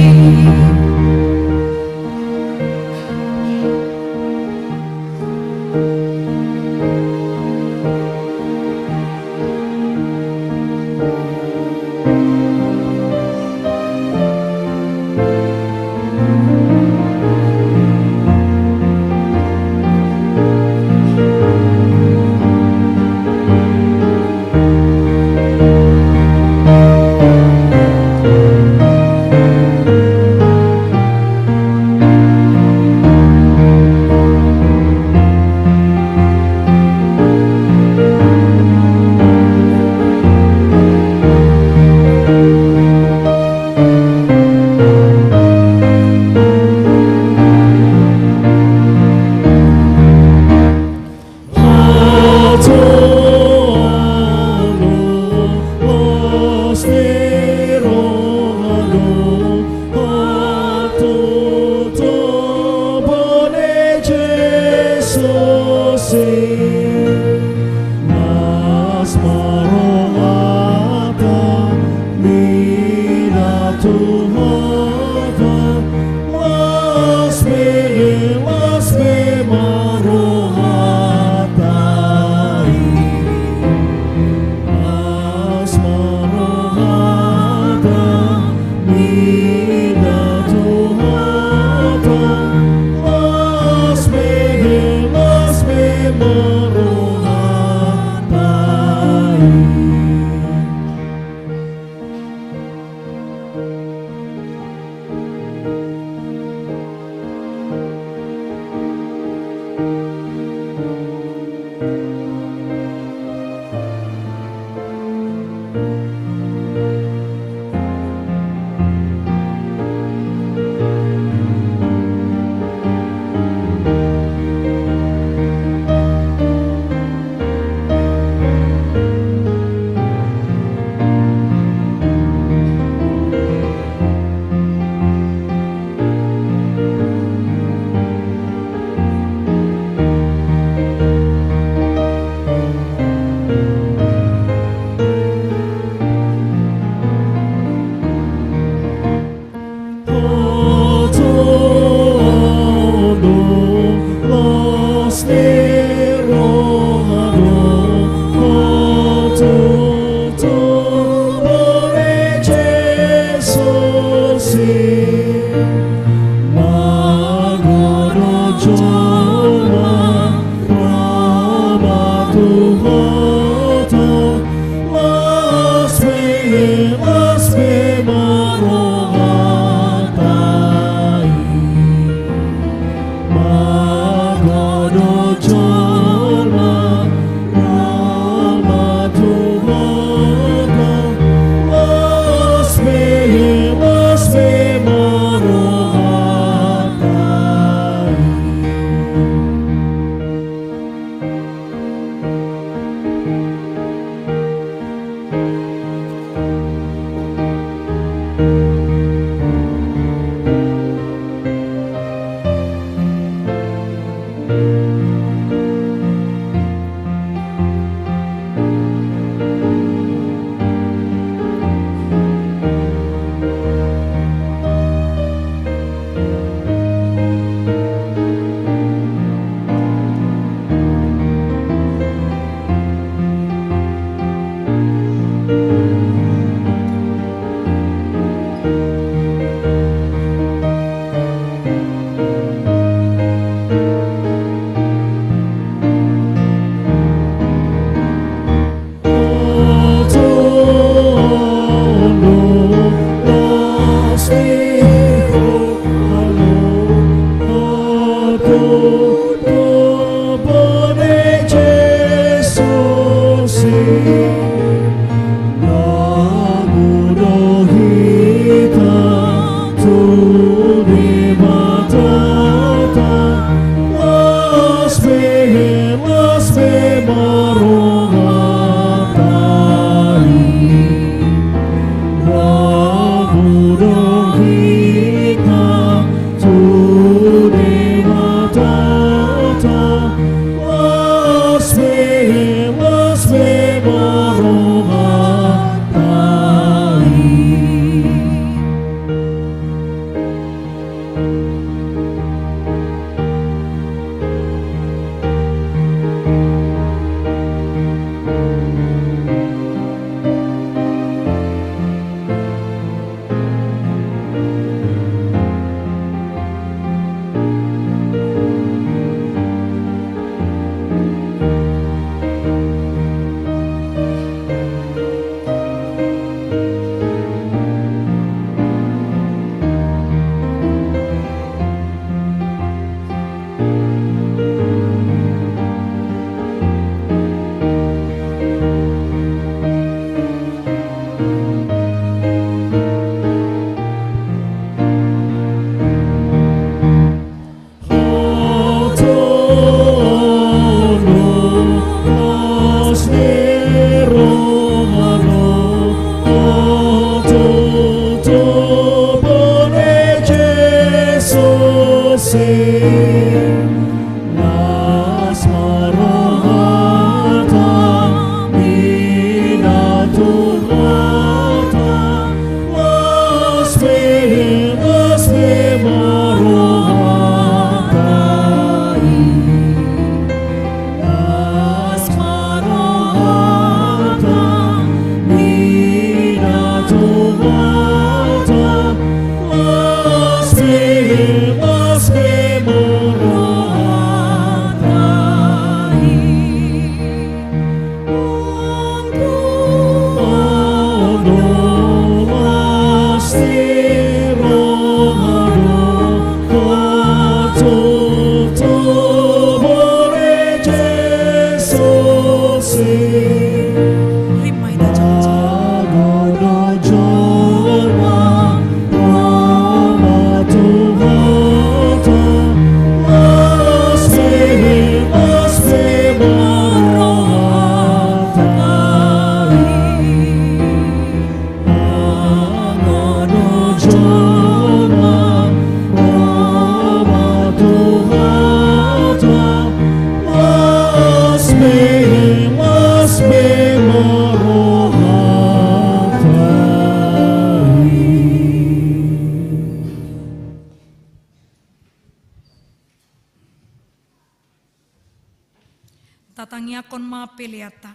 Tatangiangkon ma peleanta.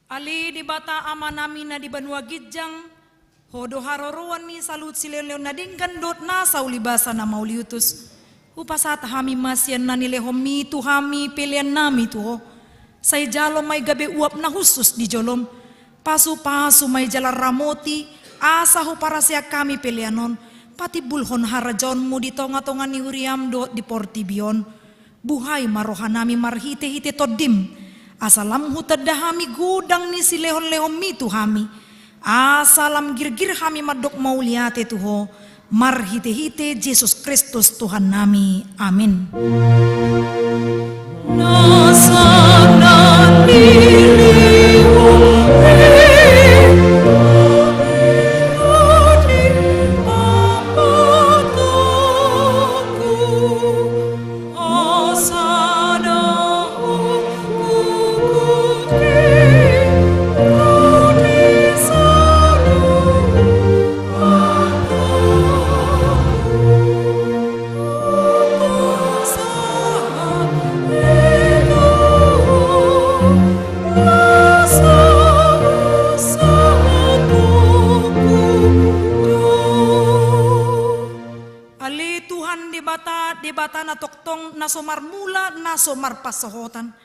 Ale Debata Amanami na di banua ginjang, Ho do haroroan ni saluhut silehonlehon na denggan dohot nasa ulibasa na mauliutus. Hupasahat hami ma sian na nilehonMi tu hami peleannami tu Ho. Sai jalo ma i gabe uap na hushus di jolom. Pasupasu ma i jala ramoti, asa huparasehon hami pelean on patimbulhon harajaonMu di tongatonga ni huriaM dohot di portibi on. Buhai ma rohanami marhitehite TondiM, asa lam hutanda hami godang ni silehonlehonMi tu hami, asa lam girgir hami mandok mauliate tu Ho, marhitehite Jesus Kristus Tuhannami. Amin. Ale Tuhan Debata, Debata na tongtong, na so marmula, na so marpansohotan.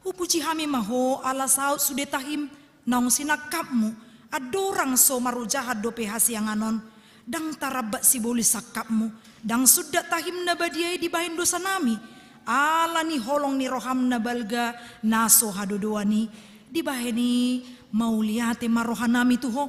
Hupuji hami ma Ho ala saut sude tahim naung sinangkapMu, andorang so marojahan dope hasiangan on. Ndang tarambat sibolis sangkapMu, ndang sundat tahim na badia i dibahen dosanami, ala ni holong ni rohaM na balga na so hadodoan i. Dibahen i mauliate ma rohanami tu Ho,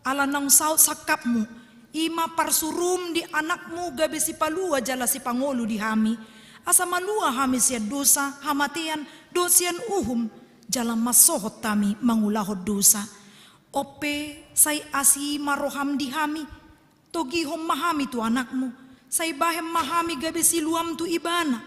ala naung saut sangkapMu, i ma parsuruM di AnakMu gabe sipalua jala sipangolu di hami, asa malua hami sian dosa, hamatean, dohot sian uhum, jala mansohot hami mangulahon dosa. On pe, sai asi ma rohaM di hami, togihon ma hami tu AnakMu, sai bahen ma hami gabe siluaM tu Ibana,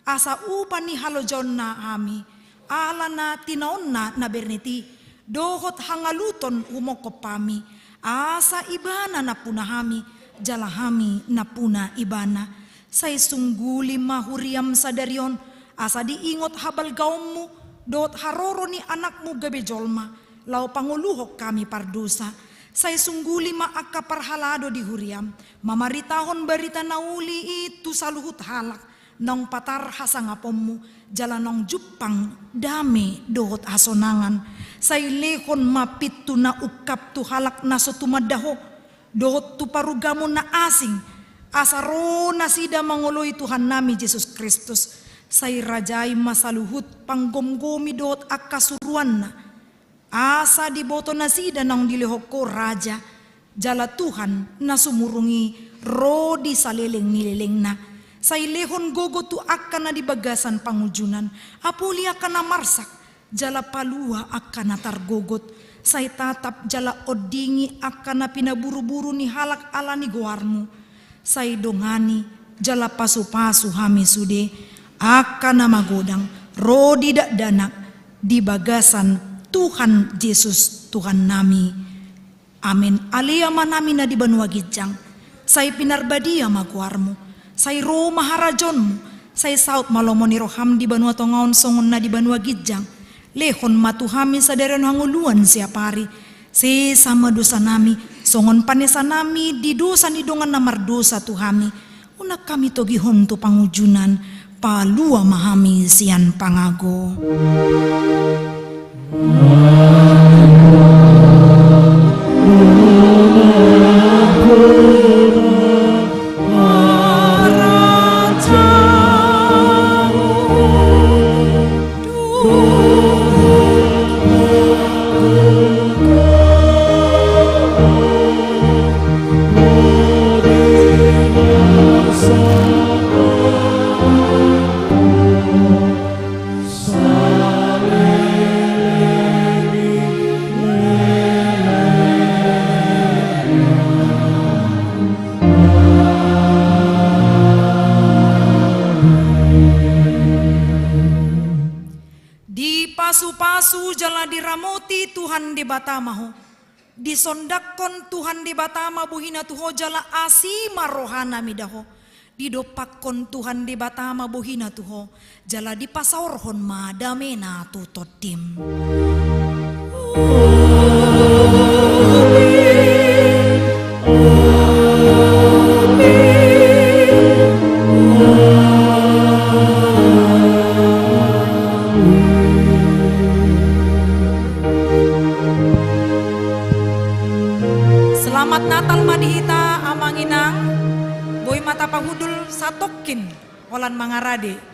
asa upa ni halojaonna hami, ala na tinaonna na bernet i, dohot hangaluton humongkop hami, asa Ibana nampuna hami, jala hami nampuna Ibana. Sai sungguli ma huriaM sadari on, asa diingot habalgaonMu dohot haroro ni AnakMu gabe jolma, laho pangoluhon hami pardosa. Sai sungguli ma angka parhalado di huriaM, mamaritahon barita na uli i tu saluhut halak, naung patar hasangaponMu, jala naung jumpang dame dohot hasonangan. Sai lehon ma pintu na ungkap tu halak na so tumanda Ho, dohot tu parugamo na asing, asa ro nasida mangoloi Tuhannami Jesus Kristus. Sai rajai ma saluhut panggomgomi dohot angka suruanna, asa diboto nasida naung dilehon Ho raja, jala Tuhan na sumurung i ro di saleleng ni lelengna. Sai lehon gogo tu angka na di bagasan pangunjunan, apuli angka na marsak, jala palua angka na targogot. Sai tatap jala ondingi angka na pinaburuburu ni halak ala ni goarMu. Sai dongani jala pasupasu hami sude, angka na magodang ro di dakdanak, di bagasan Tuhan Jesus Tuhannami. Amen. Ale Amanami na di banua ginjang, sai pinarbadia ma goarMu, sai ro ma harajaonMu, sai saut ma lomo ni rohaM di banua tonga on songon na di banua ginjang. Lehon ma tu hami sadari on hangoluan siapari. Sesa ma dosanami, songon panesanami di dosa ni dongan na mardosa tu hami. Unang hami togihon tu pangunjunan, palua ma hami sian pangago. Dipasupasu jala diramoti Tuhan Debata ma ho. Disondangkon Tuhan Debata ma bohina tu ho jala asi ma rohana mida ho. Didompakkon Tuhan Debata ma bohina tu ho, jala dipasaorhon ma damena tu tondim. Selamat Natal ma di hita, Amang Inang. Boi ma tapahundul satongkin holan mangarade.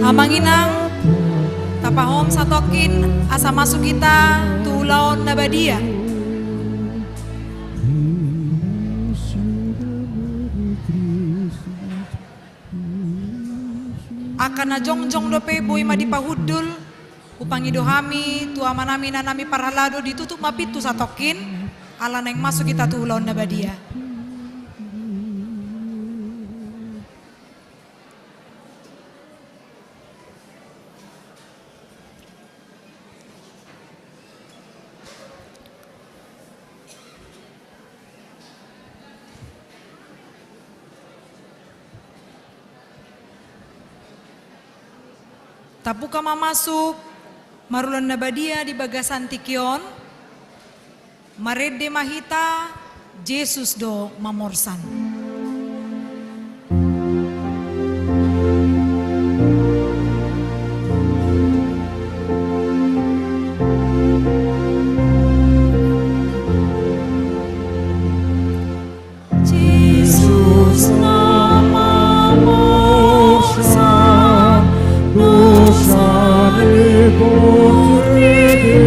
Amang inang, tapahom satongkin asa masuk hita tu ulaon na badia. Angka na jongjong dope boi ma dipahundul, hupangido hami tu amanami inanami parhalado, ditutup ma pintu satongkin, ala naeng masuk hita tu ulaon na badia. Tabuka ma masuk marulaon na badia di bagasan tingki on. Marende ma hita, Jesus do mamorsan. Jesus na mamorsan dosa ni portibi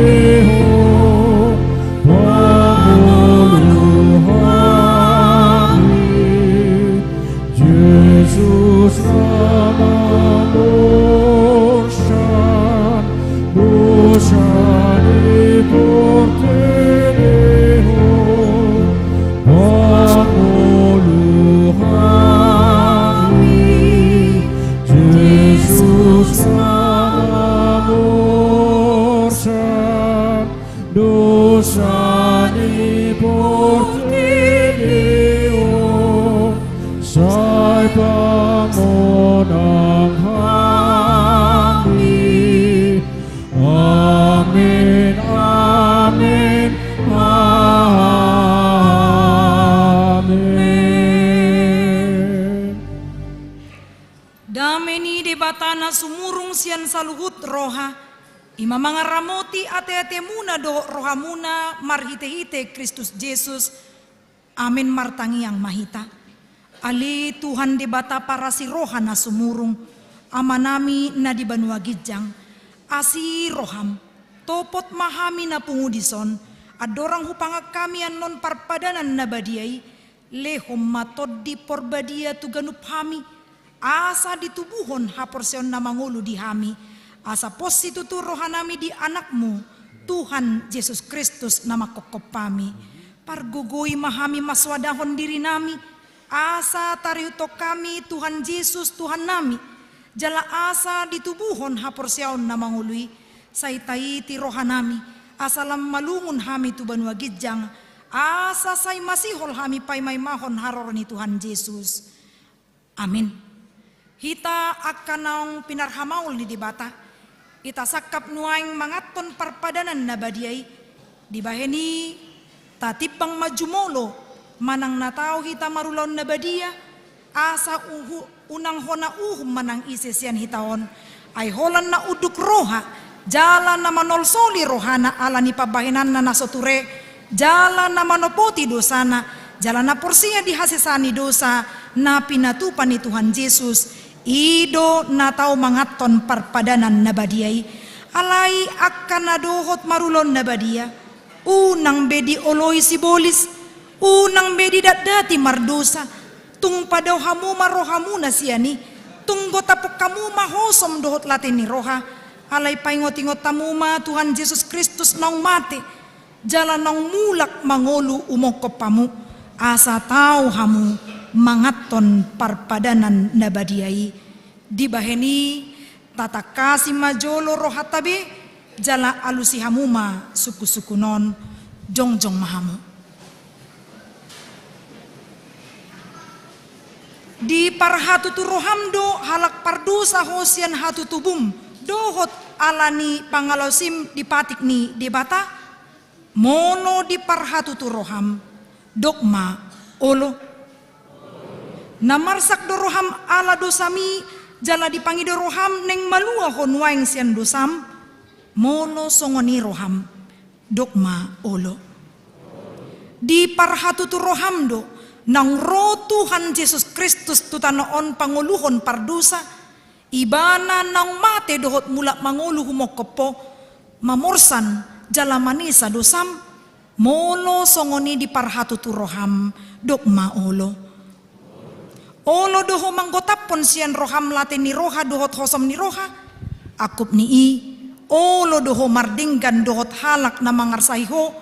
on, pangolu hami. Jesus na mamorsan dosa ni portibi on, pangolu hami. Jesus na mamorsan dosa ni portibi on, sai pamonang hami. Amen, amen, amen. Dame ni Debata na sumurung sian saluhut roha, i ma mangaramoti ateatemuna dohot rohamuna marhitehite Kristus Jesus. Amen. Martangiang ma hita. Ale Tuhan Debata parasi roha na sumurung, Amanami na di banua ginjang, asi roham, topot ma hami na pungu dison, andorang hupangan hami annon parpadanan na badia i, lehon ma Tondi Porbadia tu ganup hami, asa ditubuhon haporseaon na mangolu di hami, asa pos situtu rohanami di Anakmu, Tuhan Jesus Kristus na manghophop hami. Pargogoi ma hami mansoadahon dirinami, asa tarihuthon hami Tuhan Jesus Tuhannami, jala asa ditubuhon haporseaon na mangolu i, sai taiti rohanami, asa lam malungun hami tu banua ginjang, asa sai masihol hami paimaimahon haroro ni Tuhan Jesus. Amin. Hita angka naung pinarhamaol ni Debata, hita sangkap nuaeng manganhon parpadanan na badia i, dibahen i tatimbang ma jumolo manang na tau hita marulaon na badia, asa uhu-, unang hona uhum manang ise sian hita on, ai holan na unduk roha, jala na manolsoli rohana ala ni pambahenanna na so ture, jala na manopoti dosana, jala na porsea di hasesaan ni dosa na pinatupa ni Tuhan Jesus, i do na tau manganhon parpadanan na badia i. Alai angka na dohot marulaon na badia, unang be dioloi sibolis, unang be didatdati mardosa, tung padao hamu ma rohamuna sian i, tung gotapon hamu ma hosom dohot late ni roha, alai paingotingot hamu ma Tuhan Jesus Kristus naung mate, jala naung mulak mangolu umongkop hamu, asa tau hamu manganhon parpadanan na badia i. Dibahen i, tatangkasi ma jolo rohanta be, jala alusi hamu ma sungkunsungkun on, jongjong ma hamu. Diparhatutu roham do halak pardosa ho sian hatutubum, Dohot ala ni pangalaosim di patik ni Debata, molo diparhatutu roham, dok ma olo. Na marsak do roham ala dosami, jala dipangido roham naeng malua ho nuaeng sian dosam, molo songon i roham, dok ma olo. Diparhatutu roham do, naung ro Tuhan Jesus Kristus tu tano on pangoluhon pardosa, Ibana naung mate dohot mulak mangolu humongkop ho, mamorsan jala manesa dosam, molo songon i diparhatutu roham, dok ma olo. Olo do ho manggotaphon sian roham late ni roha dohot hosom ni roha, angkup ni i, olo do ho mardenggan dohot halak na mangarsai ho,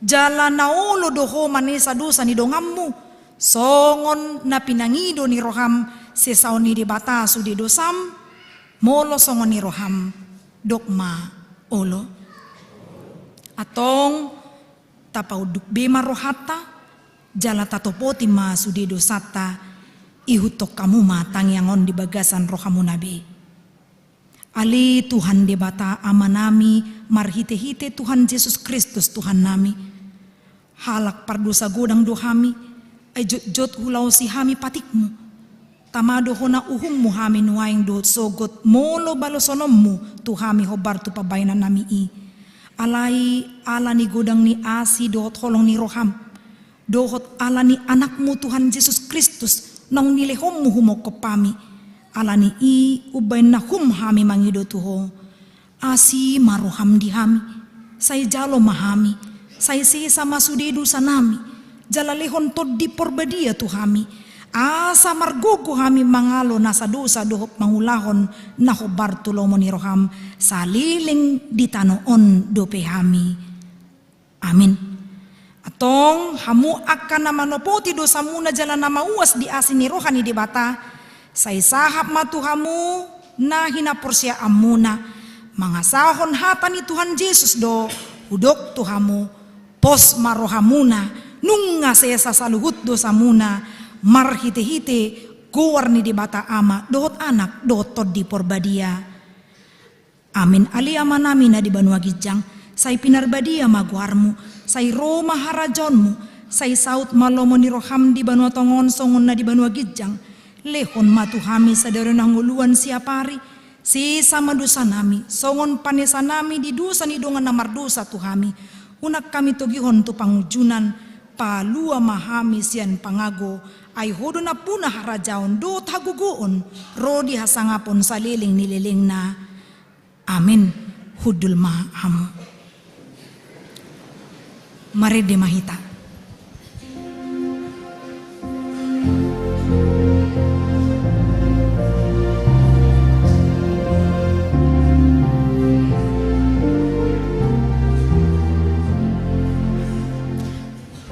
jala na olo do ho manesa dosa ni donganmu, songon na pinangido ni roham sesaon ni Debata sude dosam, molo songon i roham, dok ma olo. Antong, tapaunduk be ma rohanta, jala tatopoti ma sude dosanta, ihuthon hamu ma tangiang on di bagasan rohamuna be. Ale Tuhan Debata Amanami, marhitehite Tuhan Jesus Kristus Tuhannami, halak pardosa godang do hami, ai jotjot hulaosi hami patikmu. Tama do hona uhummu hami nuaeng dohot sogot, molo balosononmu tu hami hombar tu pambahenannami i. Alai ala ni godang ni asi dohot holong ni roham, dohot ala ni Anakmu Tuhan Jesus Kristus, naung nilehonmu humongkop hami. Ala ni i umbahen na hum hami mangido tu ho. Asi ma roham di hami, sai jalo ma hami, sai sesa ma sude dosanami, jala lehon Tondi Porbadia tu hami, asa margogo hami mangalo nasa dosa dohot mangulahon na hombar tu lomo ni roham, saleleng di tano on dope hami. Amin. Antong, hamu angka na manopoti dosamuna jala na mauas di asi ni roha ni Debata, sai sahat ma tu hamu na hinaporseaanmuna, mangasahon hata ni Tuhan Jesus do, hudok tu hamu, pos ma rohamuna, nunga sesa saluhut dosamuna, marhitehite goar ni Debata Ama, dohot Anak, dohot Tondi Porbadia. Amin. Ale Amanami na di banua ginjang, sai pinarbadia ma goarmu, sai ro ma harajaonmu, sai saut ma lomo ni roham di banua tonga on songon na di banua ginjang. Lehon ma tu hami sadari on hangoluan siapari, sesa ma dosanami, songon panesanami di dosa ni dongan na mardosa tu hami. Unang hami togihon tu pangunjunan, palua ma hami sian pangago, ai Ho do nampuna harajaon dohot hagogoon, ro di hasangapon saleleng ni lelengna. Amin. Hundul ma hamu. Marende ma hita.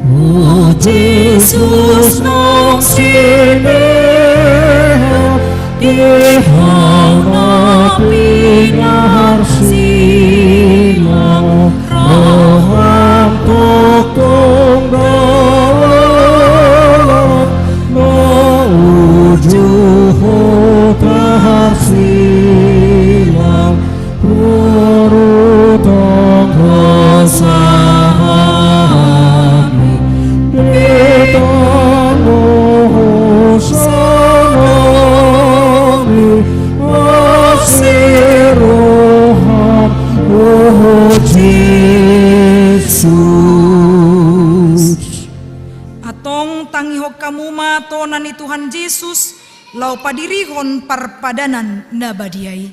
O Jesus, naung silehon di Ho na pinarsilang, roham tongtong dalan na uju Ho tarsilang. Hurut angka sahami, di tano hosanami, asi roham, o Jesus. Antong tangihon hamu ma tona ni Tuhan Jesus, laho padirihon parpadanan na badia i.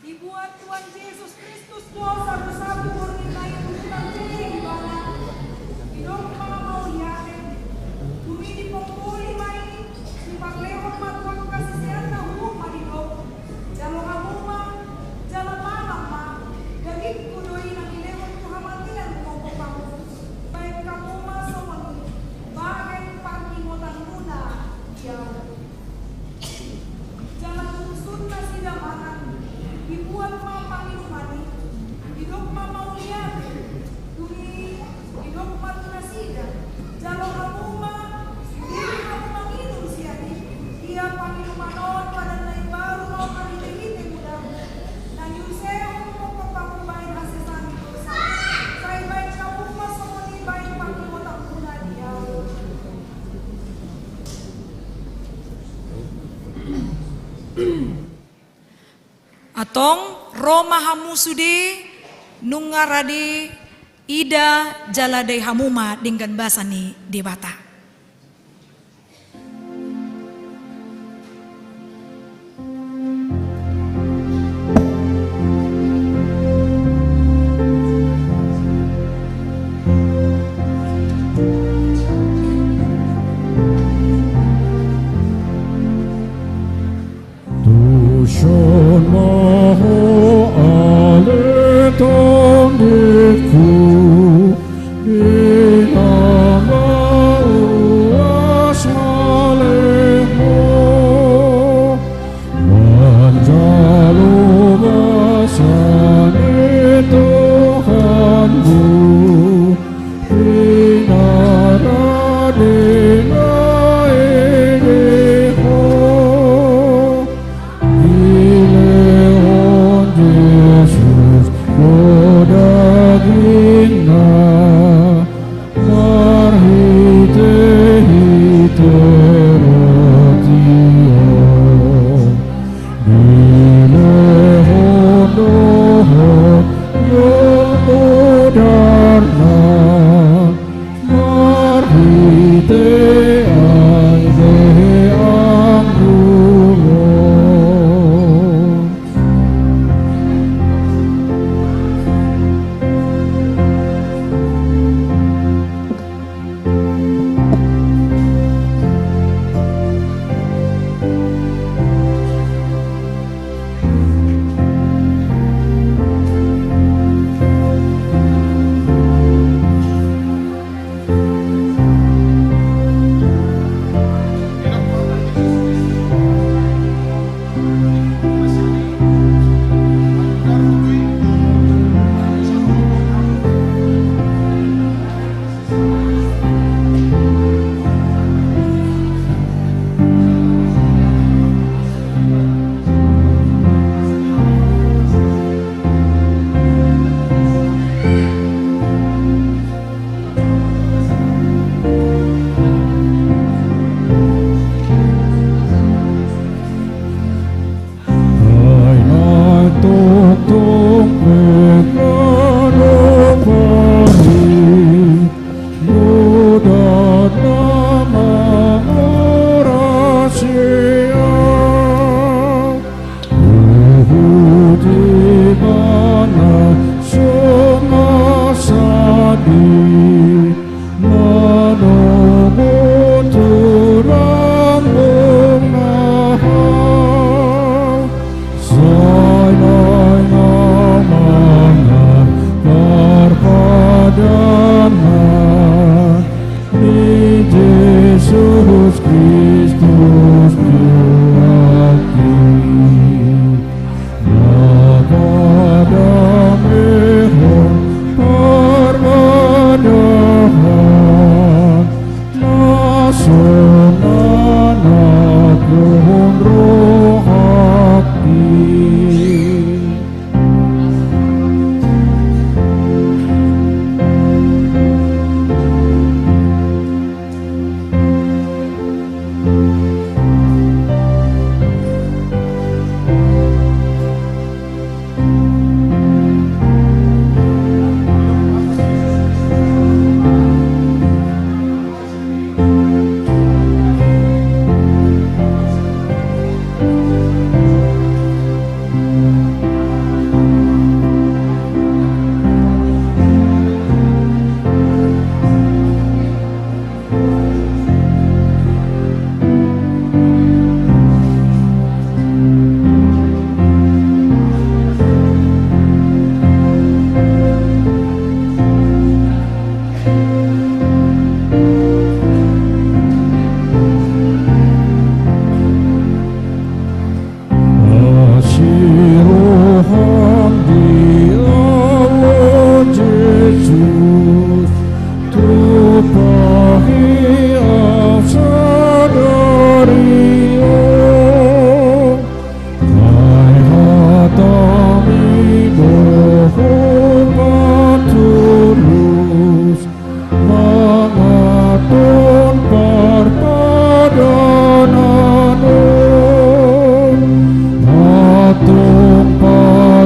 Dibuat Tuhan Jesus Kristus do sagusagu borngin na i, urutan jele Ibana. Didok ma mauliate. Dung i dipomboli ma i, diparlehon ma tu angka siseanna, huhut ma didok: Jalo hamu ma, jala mangan ma, dagingku do i na dilehon tu hamatean humongkop hamu. Baen hamu ma songon i, bahen parningotanmuna di ahu. Jala dung sun nasida mangan, dibuat ma panginuman i. Antong ro ma hamu sude, nunga rade, ida jala dai hamu ma denggan basa ni Debata. Tuson ma ho ale tondingku, di na mau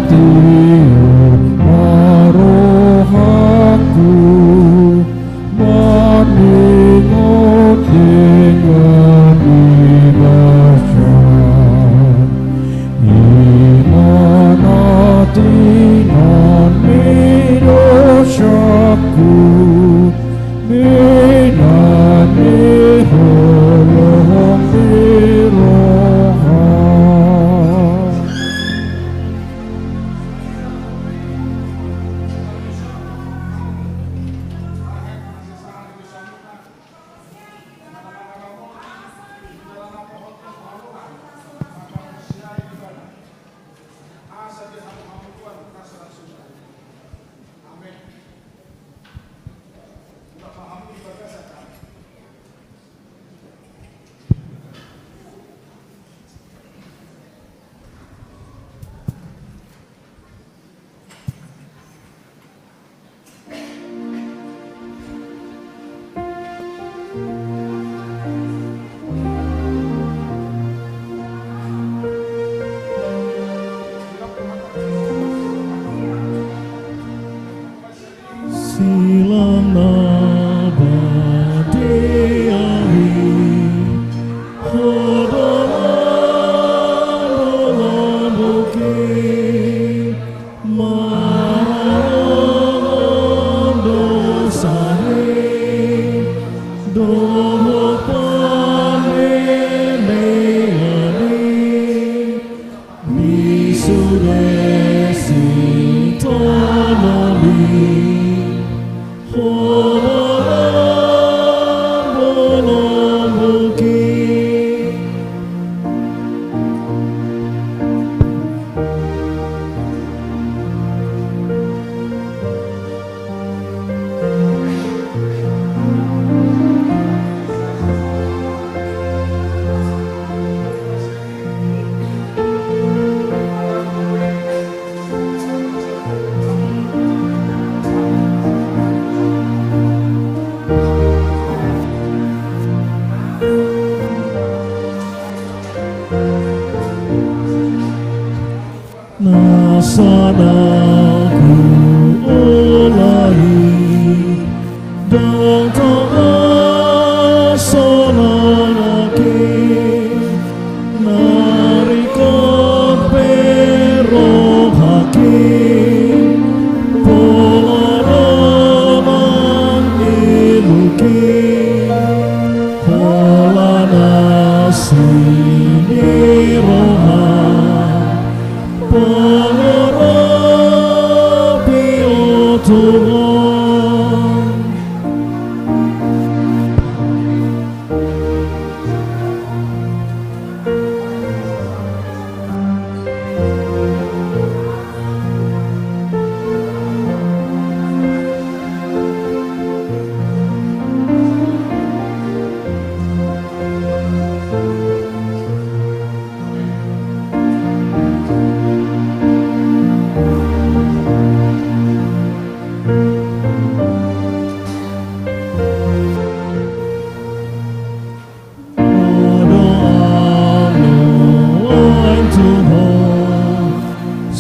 Tiop ma rohangku maningot denggan ni basa. Ima na tinan ni dosangku, minan ni holong ni roha. Silang na badia i, holan na lambok i, marorot dosa i, dohot panelengani. Di sude sitadoan i, holan na lambok i. Na sana huola i, ndang taasonangki, na ringkot pe rohangki, pola do mangiluki, holan asi ni roha. Pangarapi, o Tuhan.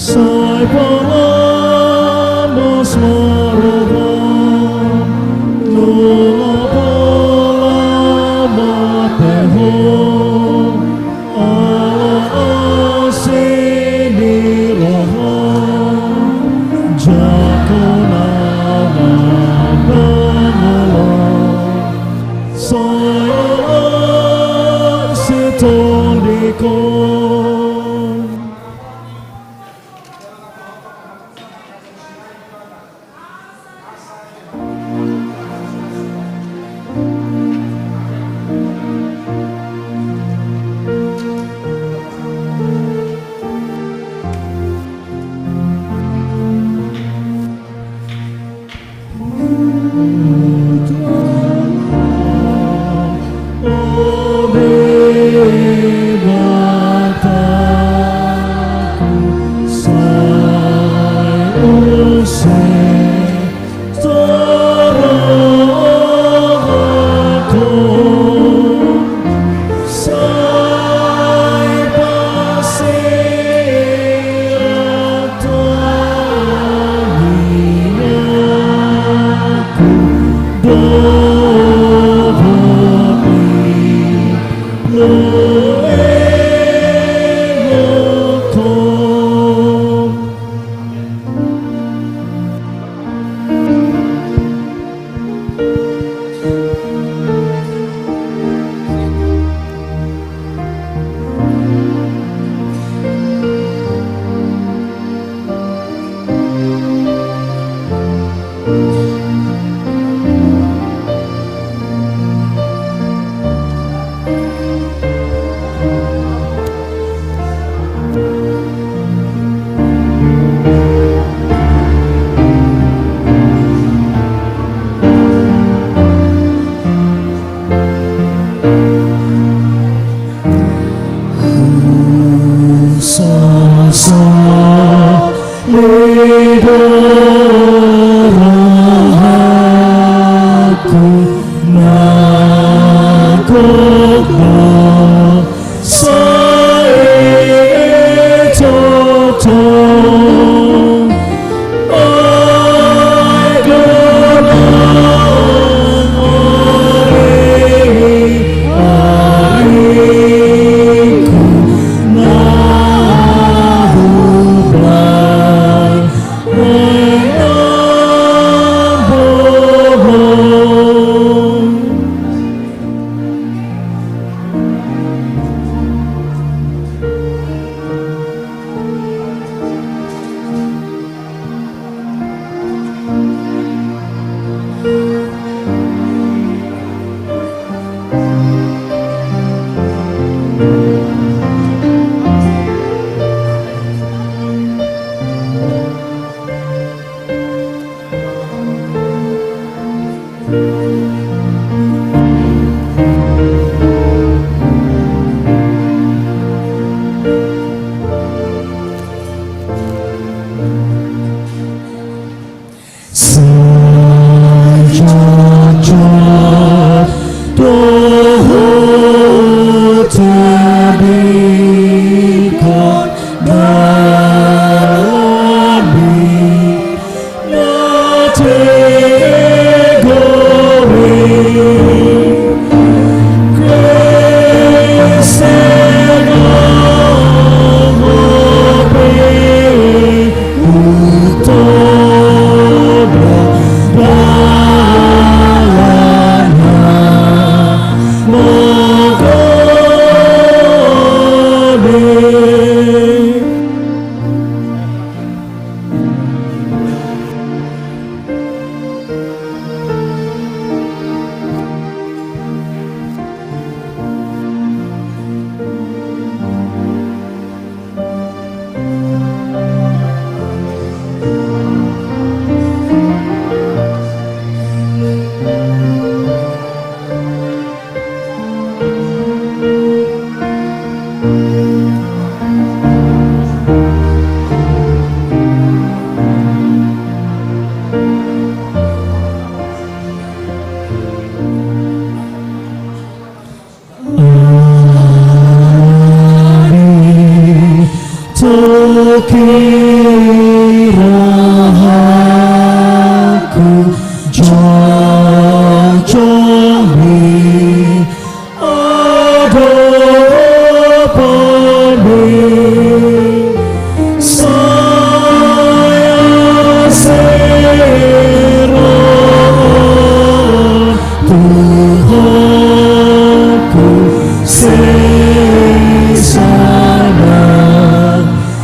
Sai pala mas marroha, nunga pola mate ho, ala asi ni roha, jangkon na mandangolo. Sai asi tondikon. Ida rohangku na gok do sai totong. Ai do na mori arikku na hublang. Sai jotjot do hutabikon dalanmi na tigor i. Ari toki rohangku jongjong di adopanmi. Sai asi ro Tuhanku sesana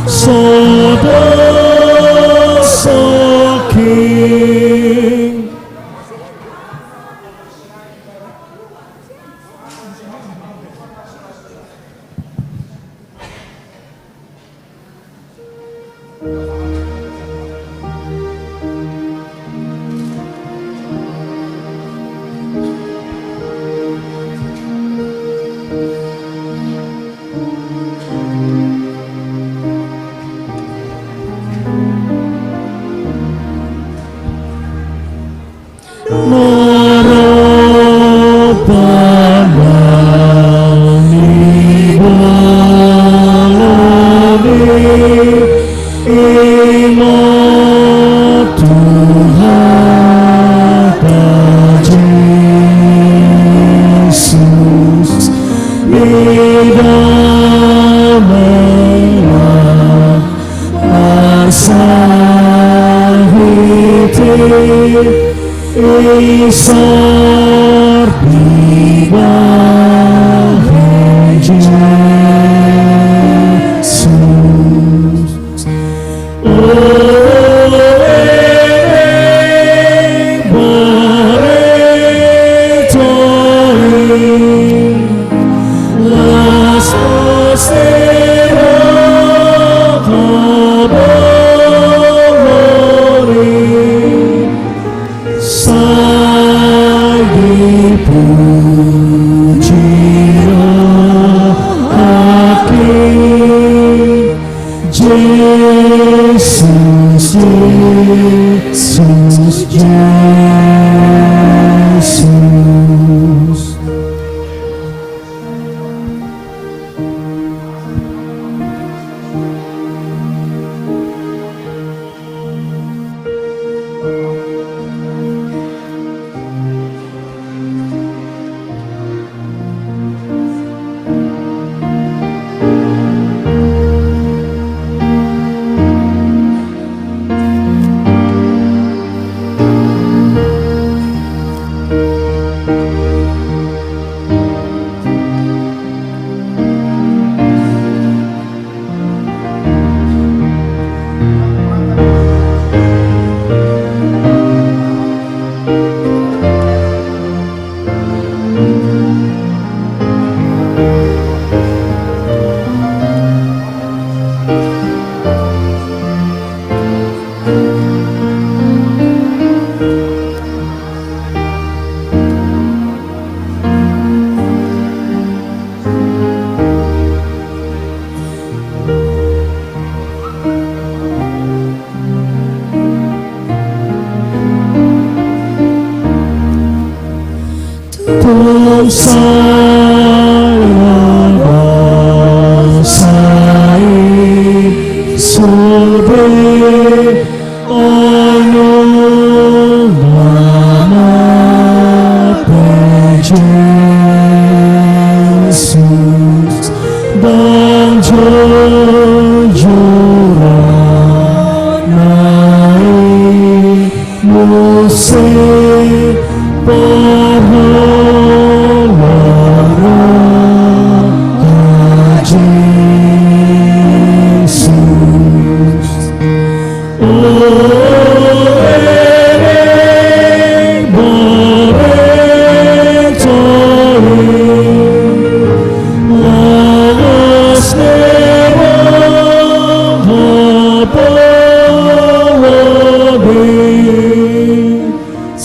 so dasaki. Maro panang ni boloni, ima Tuhanta Jesus, mida mela marsahit i isor dibahen Jesus. Ole barita i las sera kabar i, sai dipuji rohangki Jesus. Jesus, Jesus. Tong sai ma basa i, so be annon ma pe Jesus, ndang jojor hami, muse parhalado, Jesus.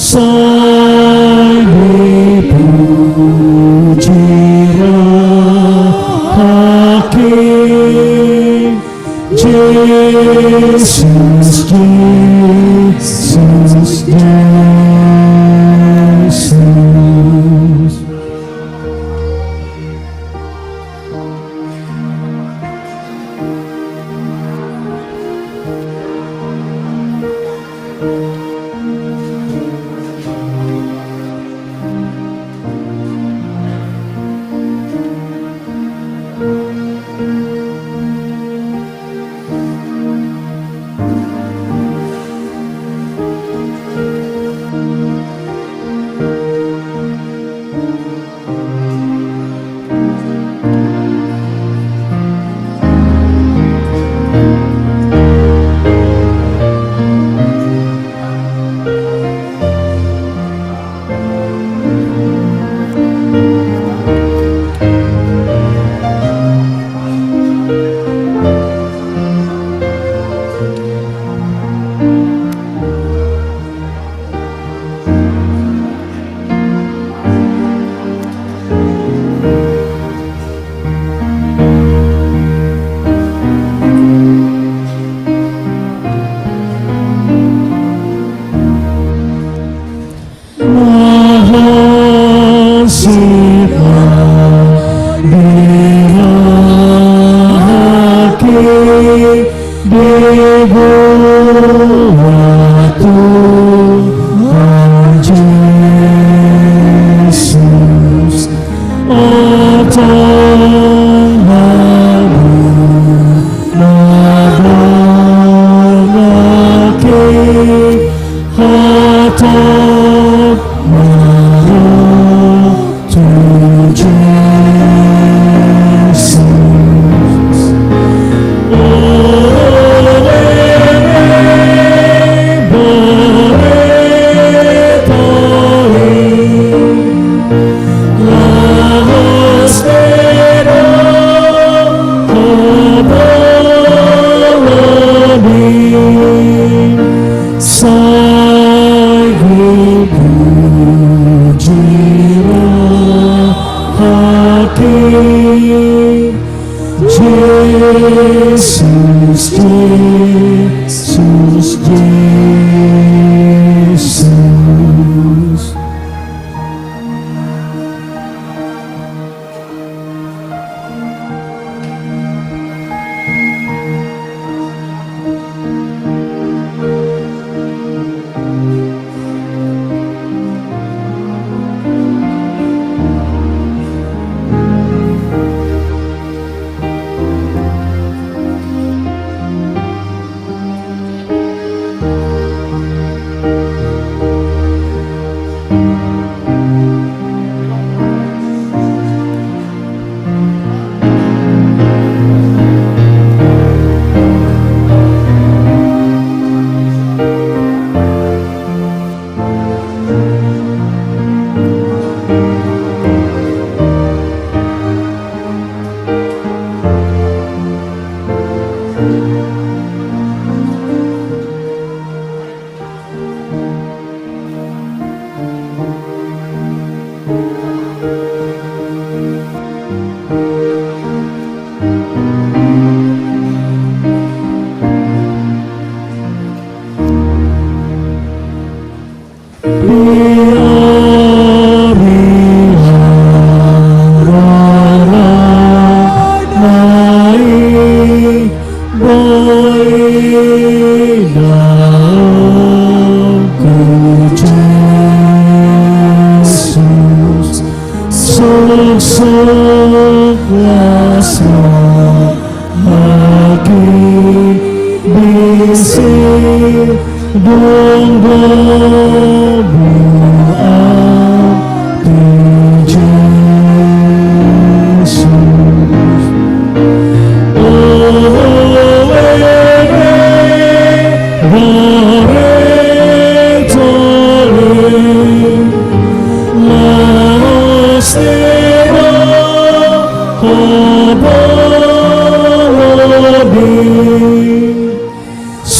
Sai dipuji roha ni Jesus, Jesus, Jesus. Mahasida dirahaki di goar Tuhan Jesus, otomamu na dongaki hatop maro tu Jesus. Ole baba Jesus, Jesus.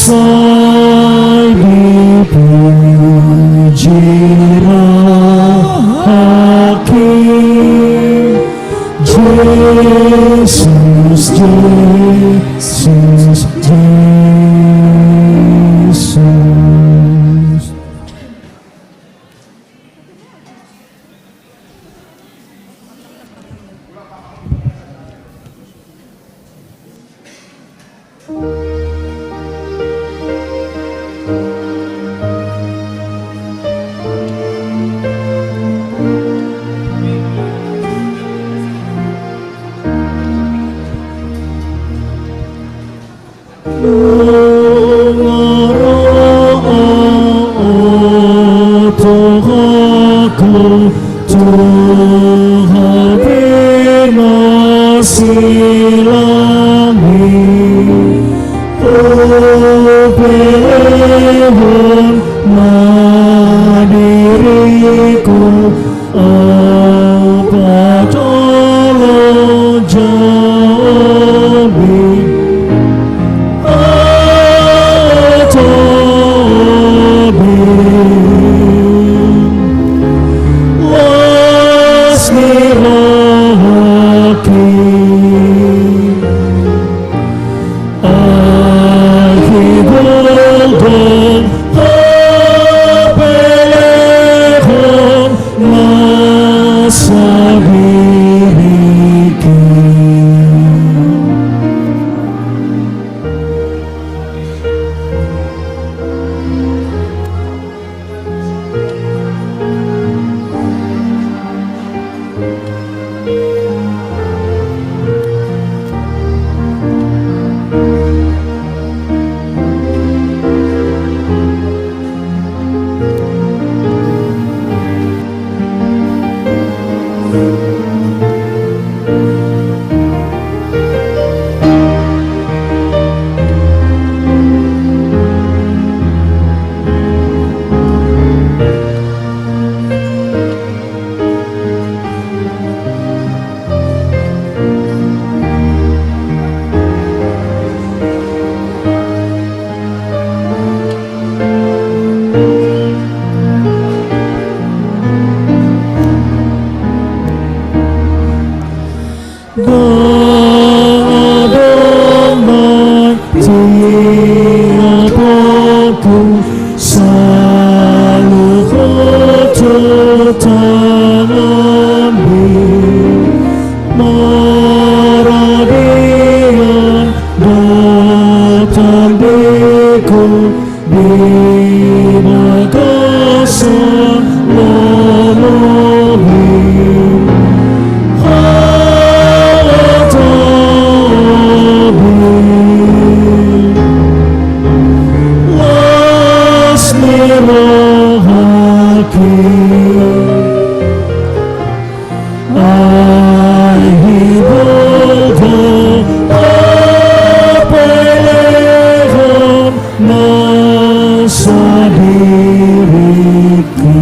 Sai dipuji rohangki, Jesus, Jesus, Jesus. Di bagasan lolobi halatobi las ni rohangki. Ai hibul do hapelehon nasa diringki.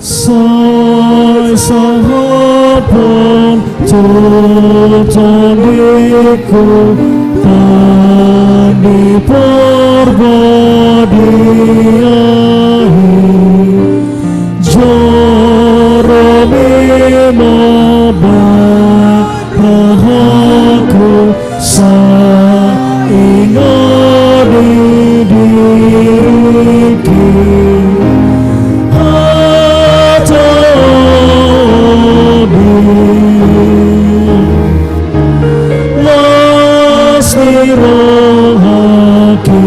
Sai sahat ma tu tondiku Tondi Porbadia i. Joro ma ba rohangku saingot di diringki. Hatobi las ni rohangki.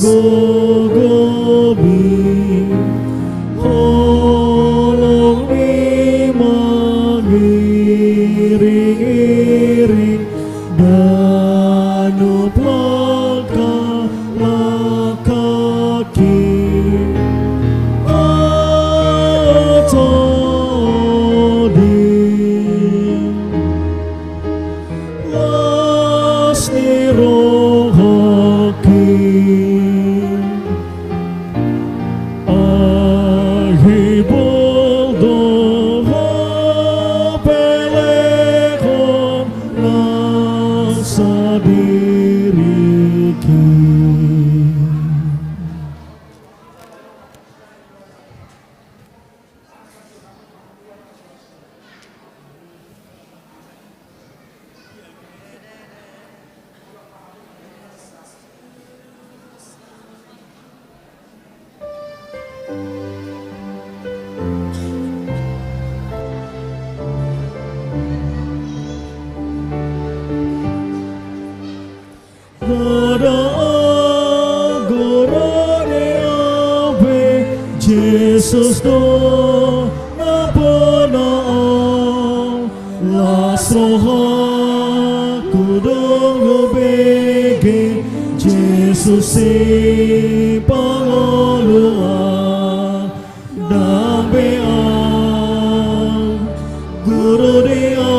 Gogomi, holongmi mangiringiring, ganup langkah-langkahki. Ahu todi las ni rohangki. Ai hibul do hupelehon nasa diriki. Ndada au guru, ndada au be, Jesus do nampuna au. Las rohangku dung hubege Jesus sipangolu au. Ndang be au guru, ndada au,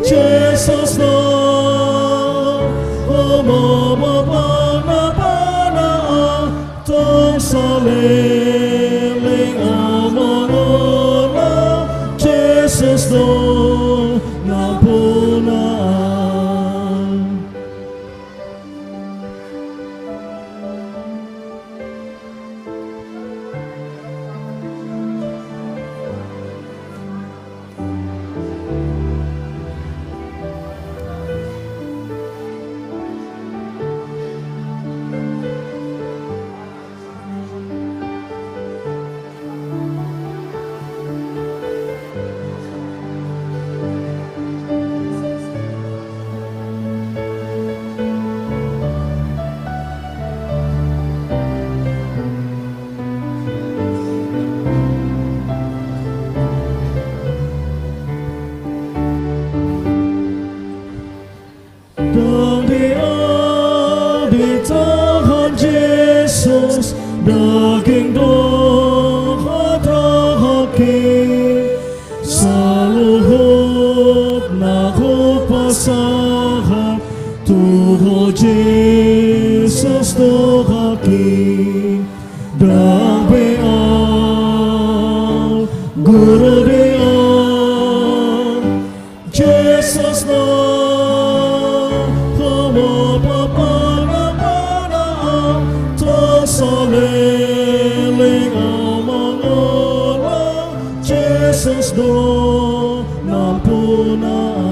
Jesus do. Ho ma pampang na pana au, tong saleleng au mangolu, Jesus do nampuna au. Ndang be au ditahan Jesus, daging dohot rohangki. Saluhut na hupasahat tu Ho Jesus dohaki. Ndang be au guru, ndada au, Jesus do. Ho ma pampang na pana au, tong saleleng au mangolu, Jesus do nampuna au.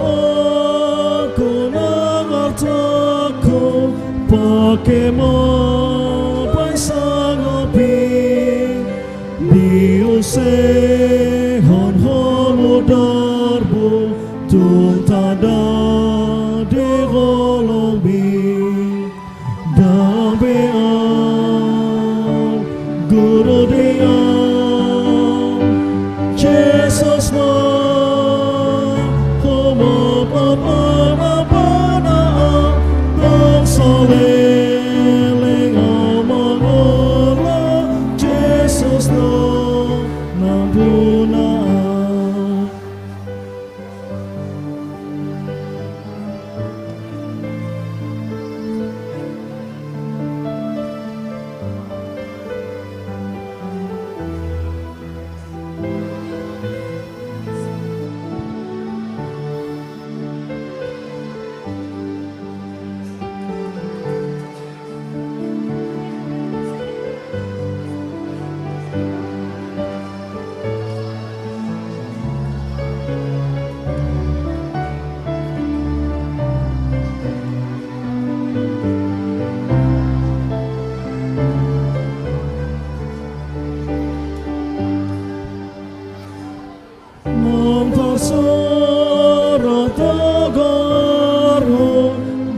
Ulaonku nang artangku, pake ma paima sangapi, diusehon hamu darbo, tung tanda di holongmi. Ndang be au guru, ndada au, Jesus do. Ho ma pampang na pana au, tong saleleng au mangolu, Jesus do nampuna au.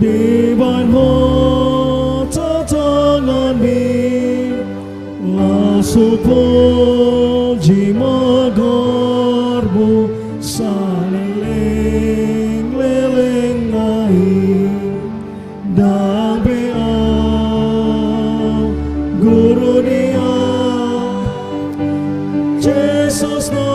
Dibaen hata tanganmi, laos hupuji ma goarmu saleleng-leleng nai. Ndang be ahu guru ni ahu, Jesus do,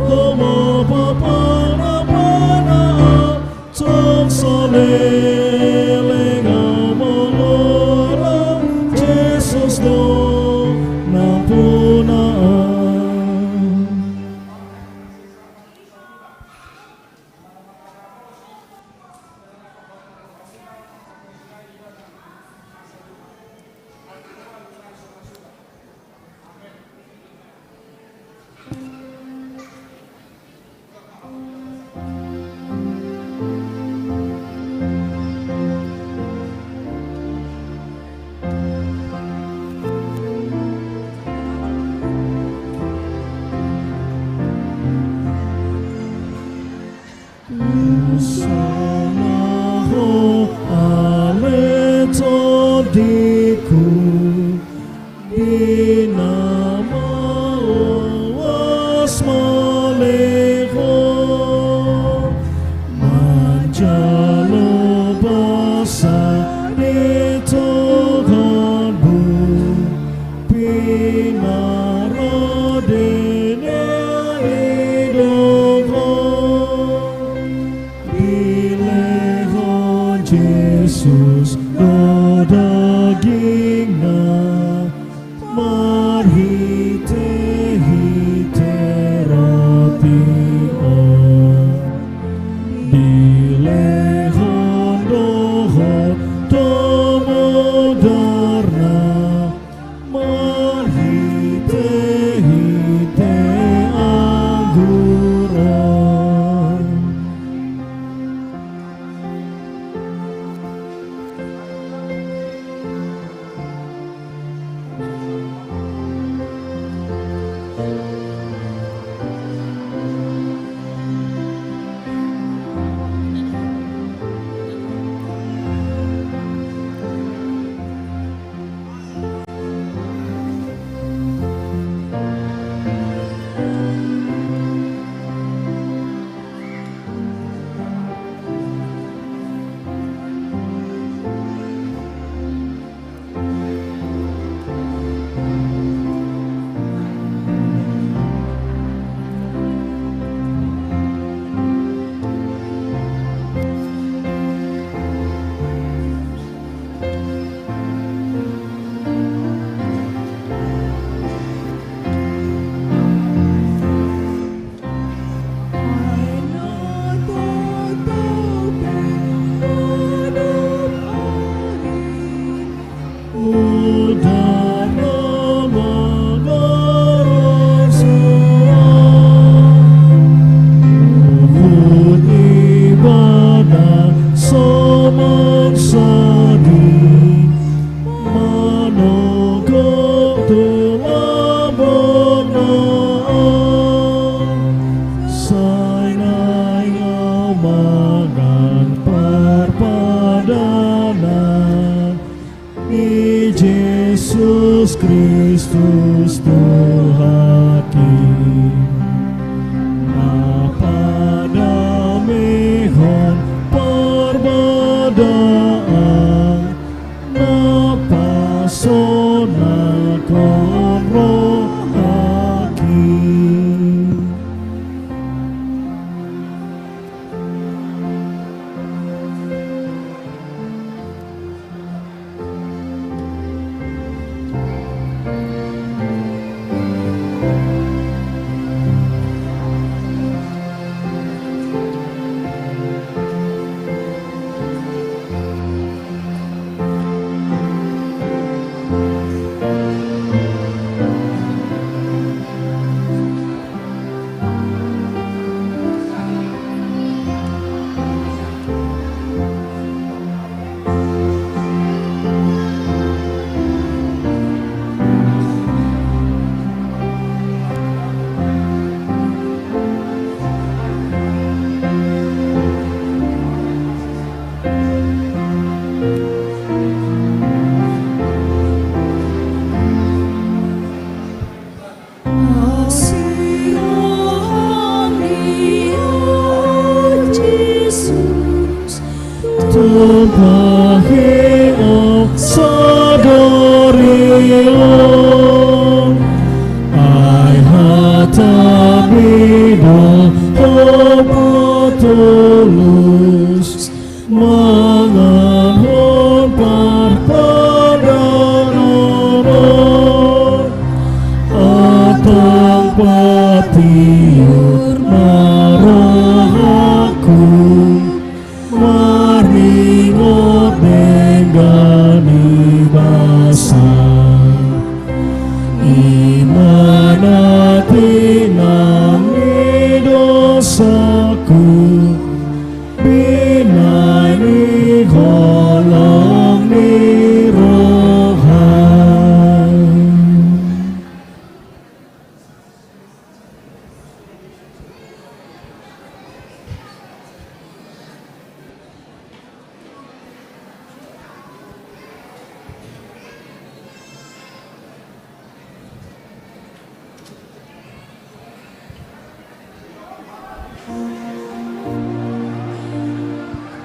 Ho ma pampang na panahan, tung saleleng ahu mangolu, Jesus do nampuna ahu. Husona Ho ale tondingku, di na mauas maleleng Ho, manjalo basa di Tuhanmu, pinarade ni ai do Ho. Dilehon Jesus do dagingna marhite-hite roti on. Dilehon do Ho do mudarna marhite-hite anggur on. Uda na mangarusia, huhut ibana so mansadi, manogop tu lambokna on, sai naeng ahu mangan parpadanan ni Jesus Kristus Tuhanki, na padamehon parbadaan, na pasonanghon rohangki.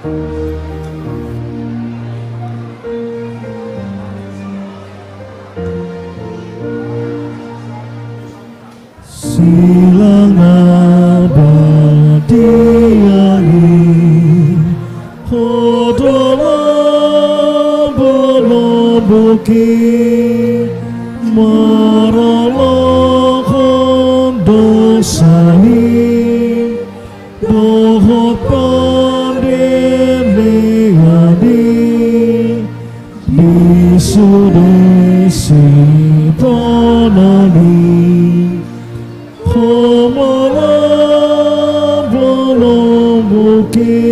Silang na badia i, ho do lombu-lombuki, marolopolop dosa i, dohot pandemian i, di sude sitaonon i, ho ma lombu-lombuki.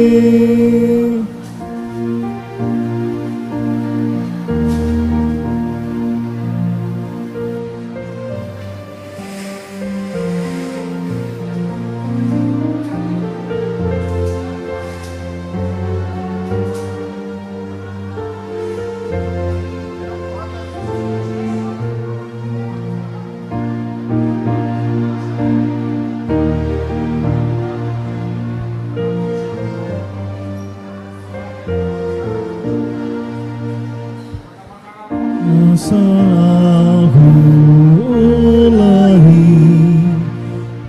Asa huula i,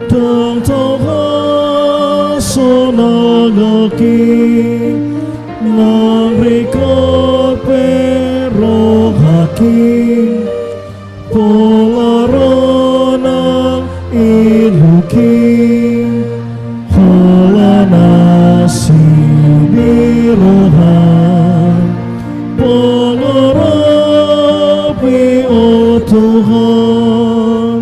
ndang tong hasonangan i, nang ringkot pe rohangki, pola ro nang ilangki, holan asi ni roham, pangarapi, o Tuhan.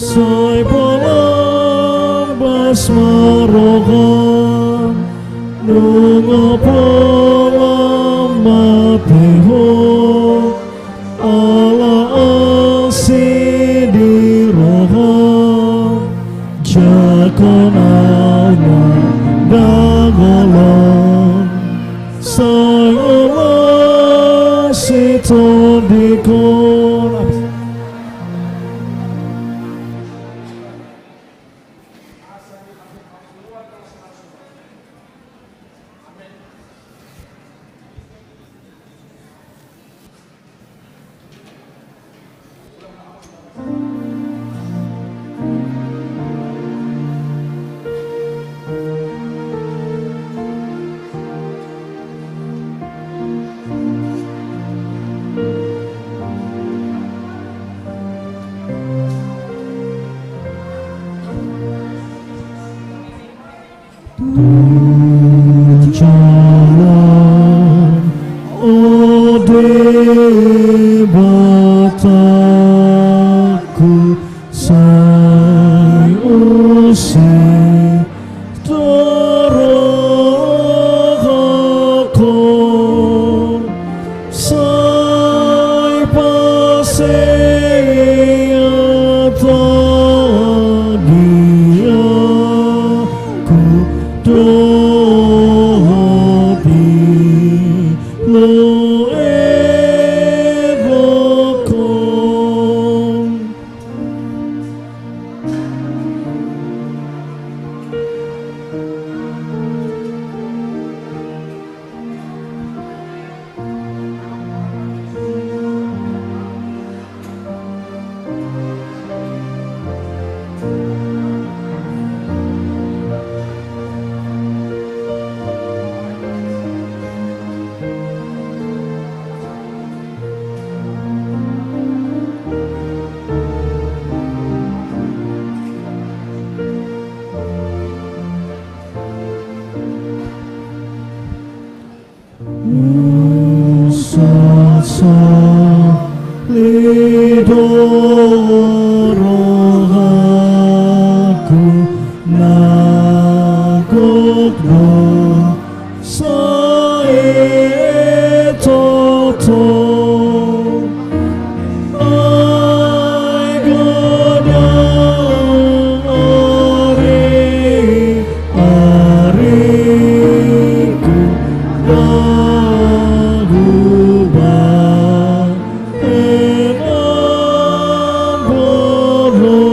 Sai pola bas ma roham, nunga pola ma pe ho, ala asi di roham, jala ho na ndang holong. Sai olo sitondingkon. Tu jalan, o Debatangku, sai use torop ho, sai paseat anggiangku dohot pilu egokkon. Didok rohangku na gok do sai toto. Ai godang ari-ariku na hubahen bolon.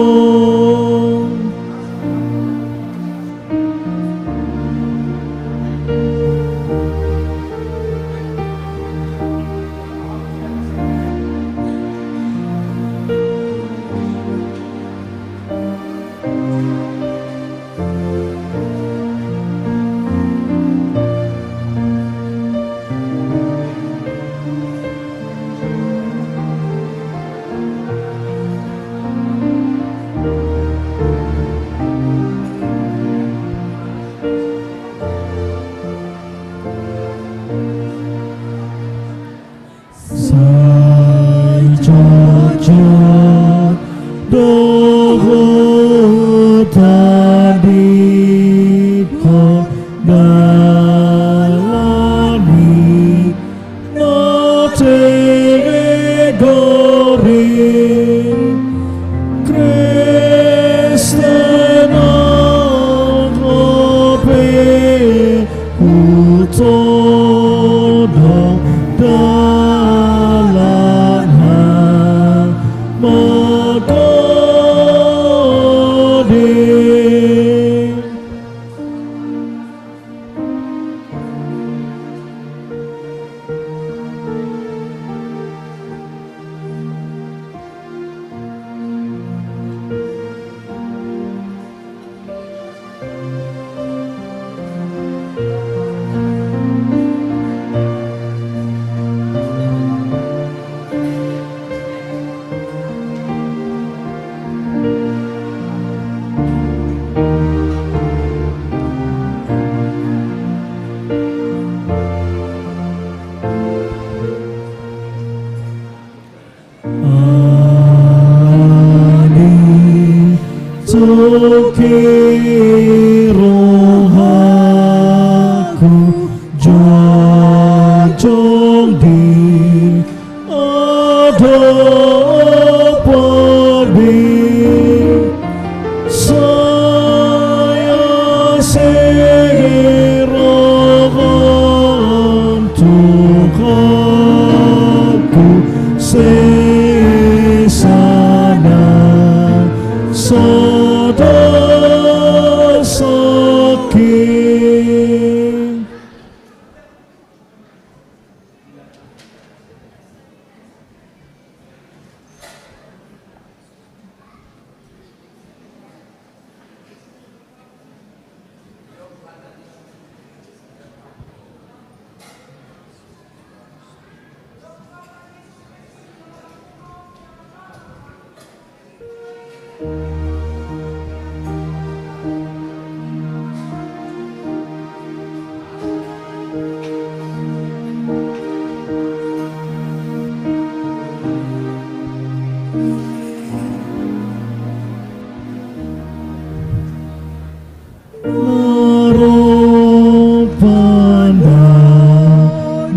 Sai jotjot do hutadingkon dalan i na tinggur i. Kristen ahu pe hutodong dalan hamadoding. Alani i tingki rohangku jongjong di adopanmi. Sai asi roham Tuhanku sesa na sada sangkit. Ro panda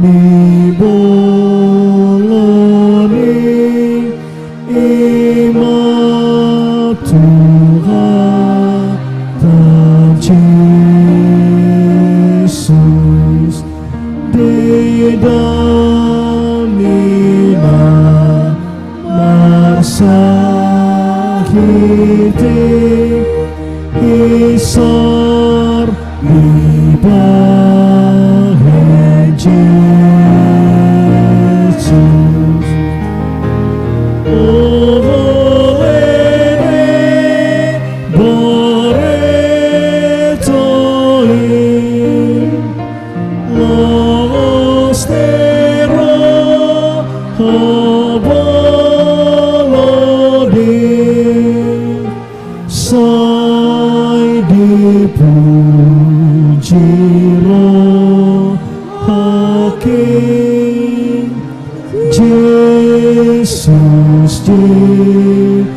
ni bolon i, i ma Tuhanta Jesus, di dalan i na marsahit i, isar dibahen Jesus. Olo ni barita i, laos di roha bolon i, sai di Jesus,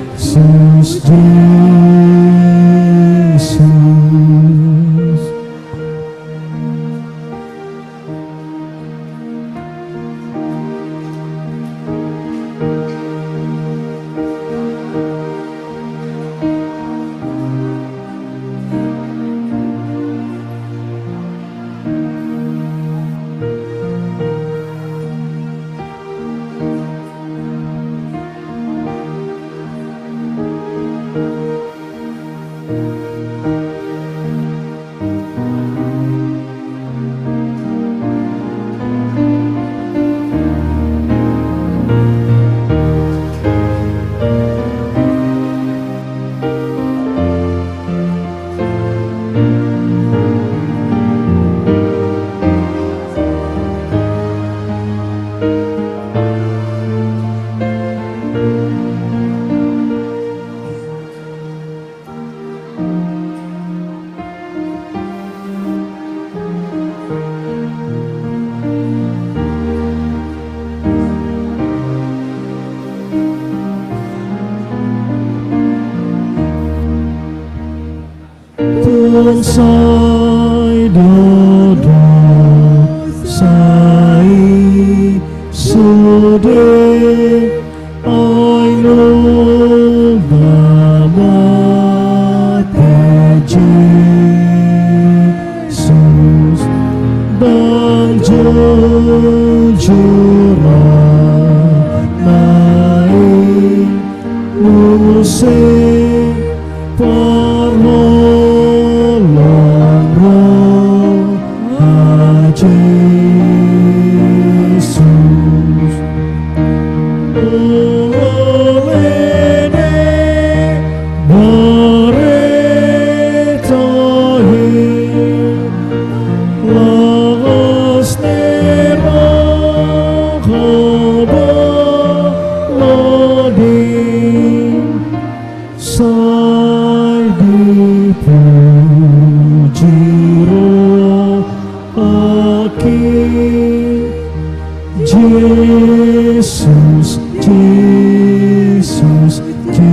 Jesus. Tung sai dodo sai sude, ai Nampuna ma Jesus, ndang jujur ma i muse parholong roha Jesus. Ole ni barita i, laos ni roha balga i, sai dipuji rohangki. Jesus, Jesus, Jesus.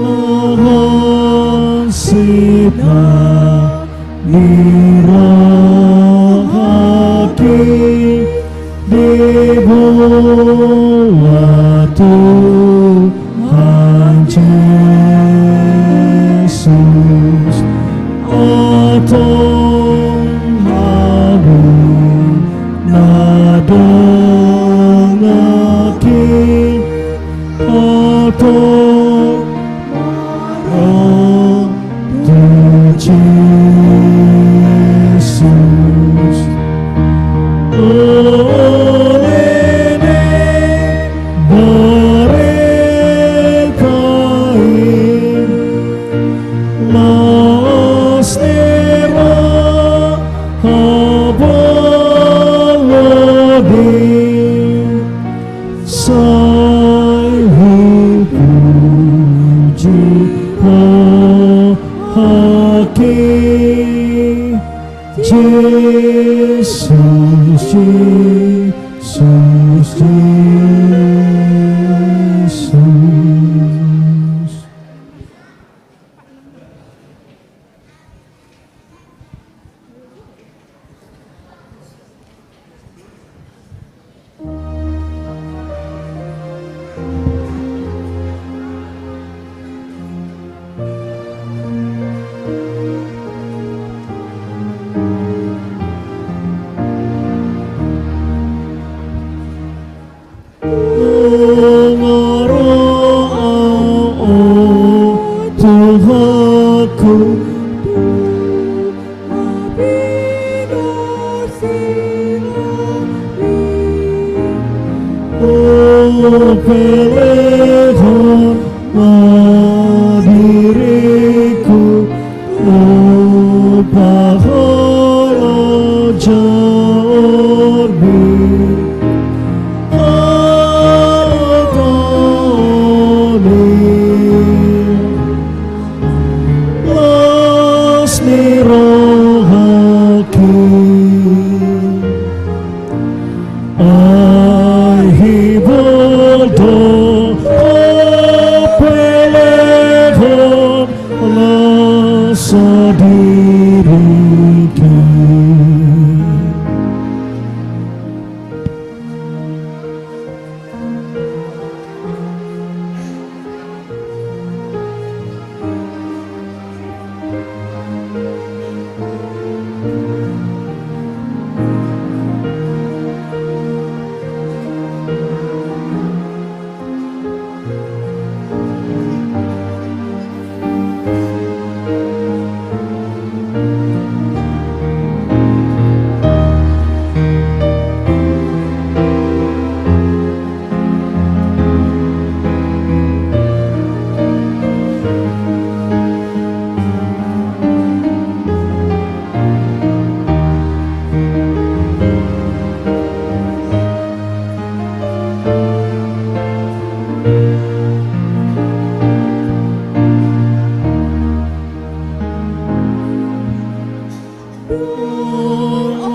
Laho sita ni rohangki, diboan Tuhan Jesus, antong hamu na dongaki, antong marende Jesus. Ole ni barita i, laos ni roha balga i, sai dipuji rohangki. Jesus, Jesus, Jesus. Pelehon ma diringku, umpahon jolma orbit. Alatoni las ni rohangki. Ai hibul do hupelehon las ni rohangki.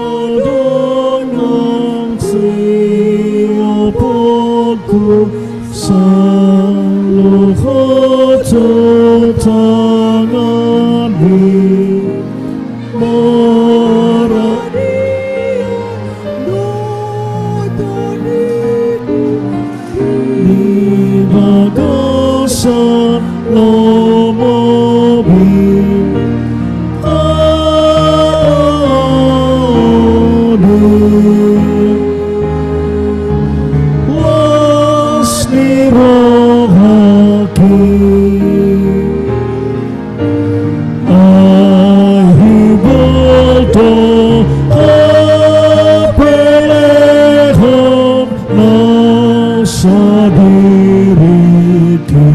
Adong nang siapotku, saluhut tu tanganmi. Maradian do tondingku di bagasan lomomi. Amen. Las ni rohangki. Ai hibul do hupelehon las ni rohangki.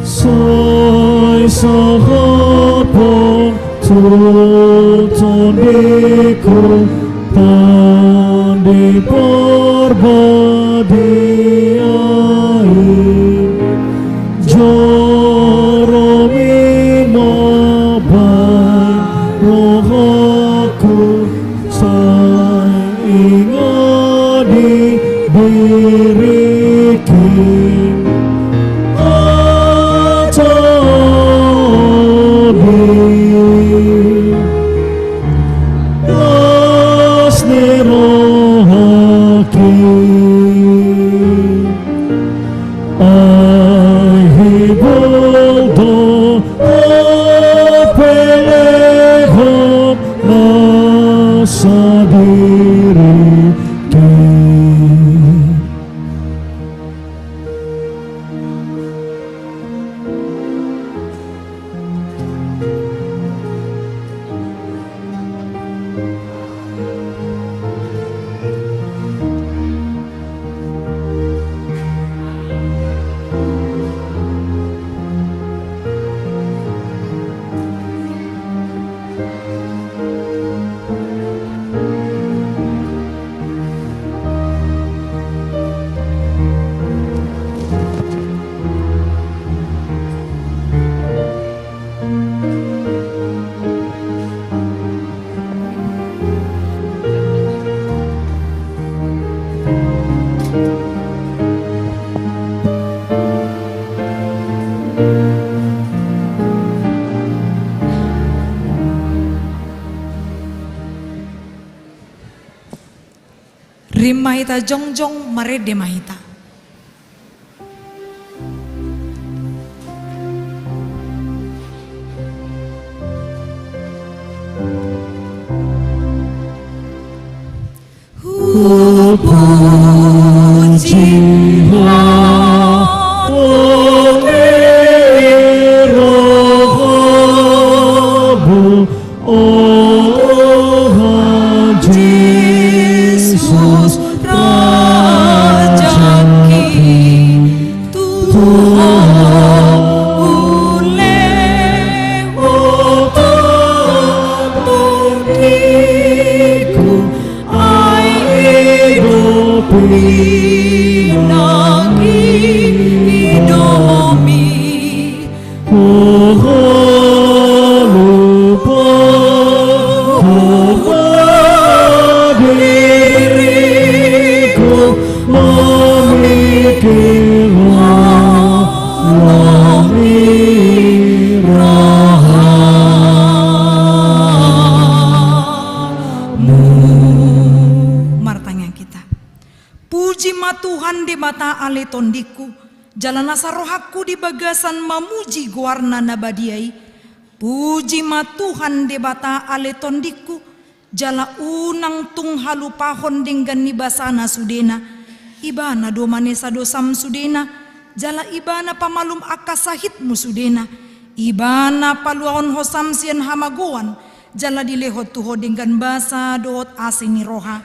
Sai sahat ma tu tondingku Tondi Parbadia i. Joro i ma baen rohangku, sai ingot di diringki. Amen. Las ni rohangki. Rima hita jongjong, marende ma hita. Hupuji Ho, ole rohamu, o Tuhan Jesus, Raja ki. Tuhan, ulehon pangkiku, ai i do pinangido mi. Huhalumpang ma diriku, mamingkiri rohamu. Martangiang hita. Puji ma Tuhan Debata ale tondingku, jala nasa rohangku di bagasan mamuji goarna na badia i. Puji ma Tuhan Debata ale tondingku, jala unang tung halupahon denggan ni basana sudena. Ibana do manesa dosam sudena, jala Ibana pamalum angka sahitmu sudena. Ibana paluahon hosam sian hamagoan, jala dilehon tu ho denggan basa dohot asi ni roha.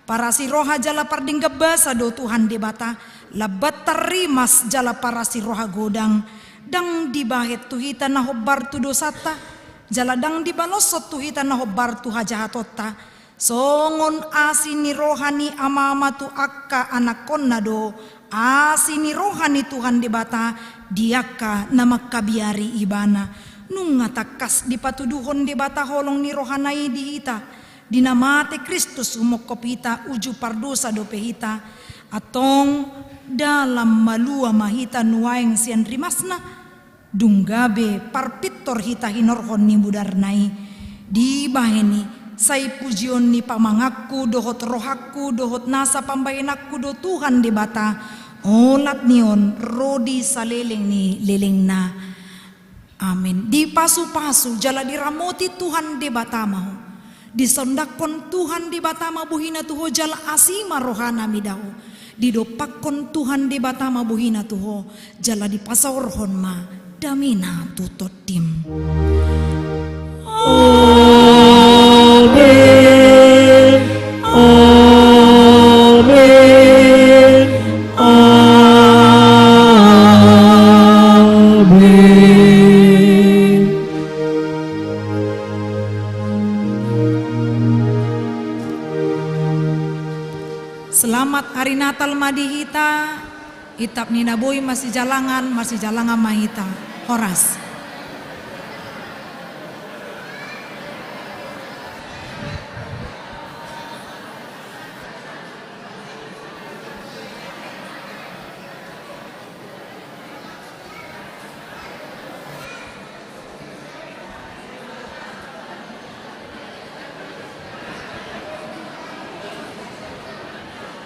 Parasi roha jala pardenggan basa do Tuhan Debata, lambat tarrimas jala parasi roha godang. Ndang dibahen tu hita na hombar tu dosanta, jala ndang dibaloshon tu hita na hombar tu hajahatonta. Songon asi ni roha ni amama tu angka anakkonna do asi ni roha ni Tuhan Debata di angka na mangkabiari Ibana. Nunga tangkas dipatuduhon Debata holong ni rohana i di hita, di na mate Kristus humongkop hita uju pardosa dope hita. Antong, dalan malua ma hita nuaeng sian rimasna, dung gabe parpintor hita hinorhon ni mudarna i. Dibahen i, sai pujion ni pamanganku dohot rohangku dohot nasa pambahenanku do Tuhan Debata, olat ni on ro di saleleng ni lelengna. Amen. Dipasupasu jala diramoti Tuhan Debata ma ho. Disondangkon Tuhan Debata ma bohina tu ho jala asi ma rohana mida ho. Didompakkon Tuhan Debata ma bohina tu ho jala dipasaorhon ma damena tu tondim. Amen. Amen. Amen. Selamat Hari Natal ma di hita. Itap ni na boi masijalangan, masijalangan ma hita. Horas.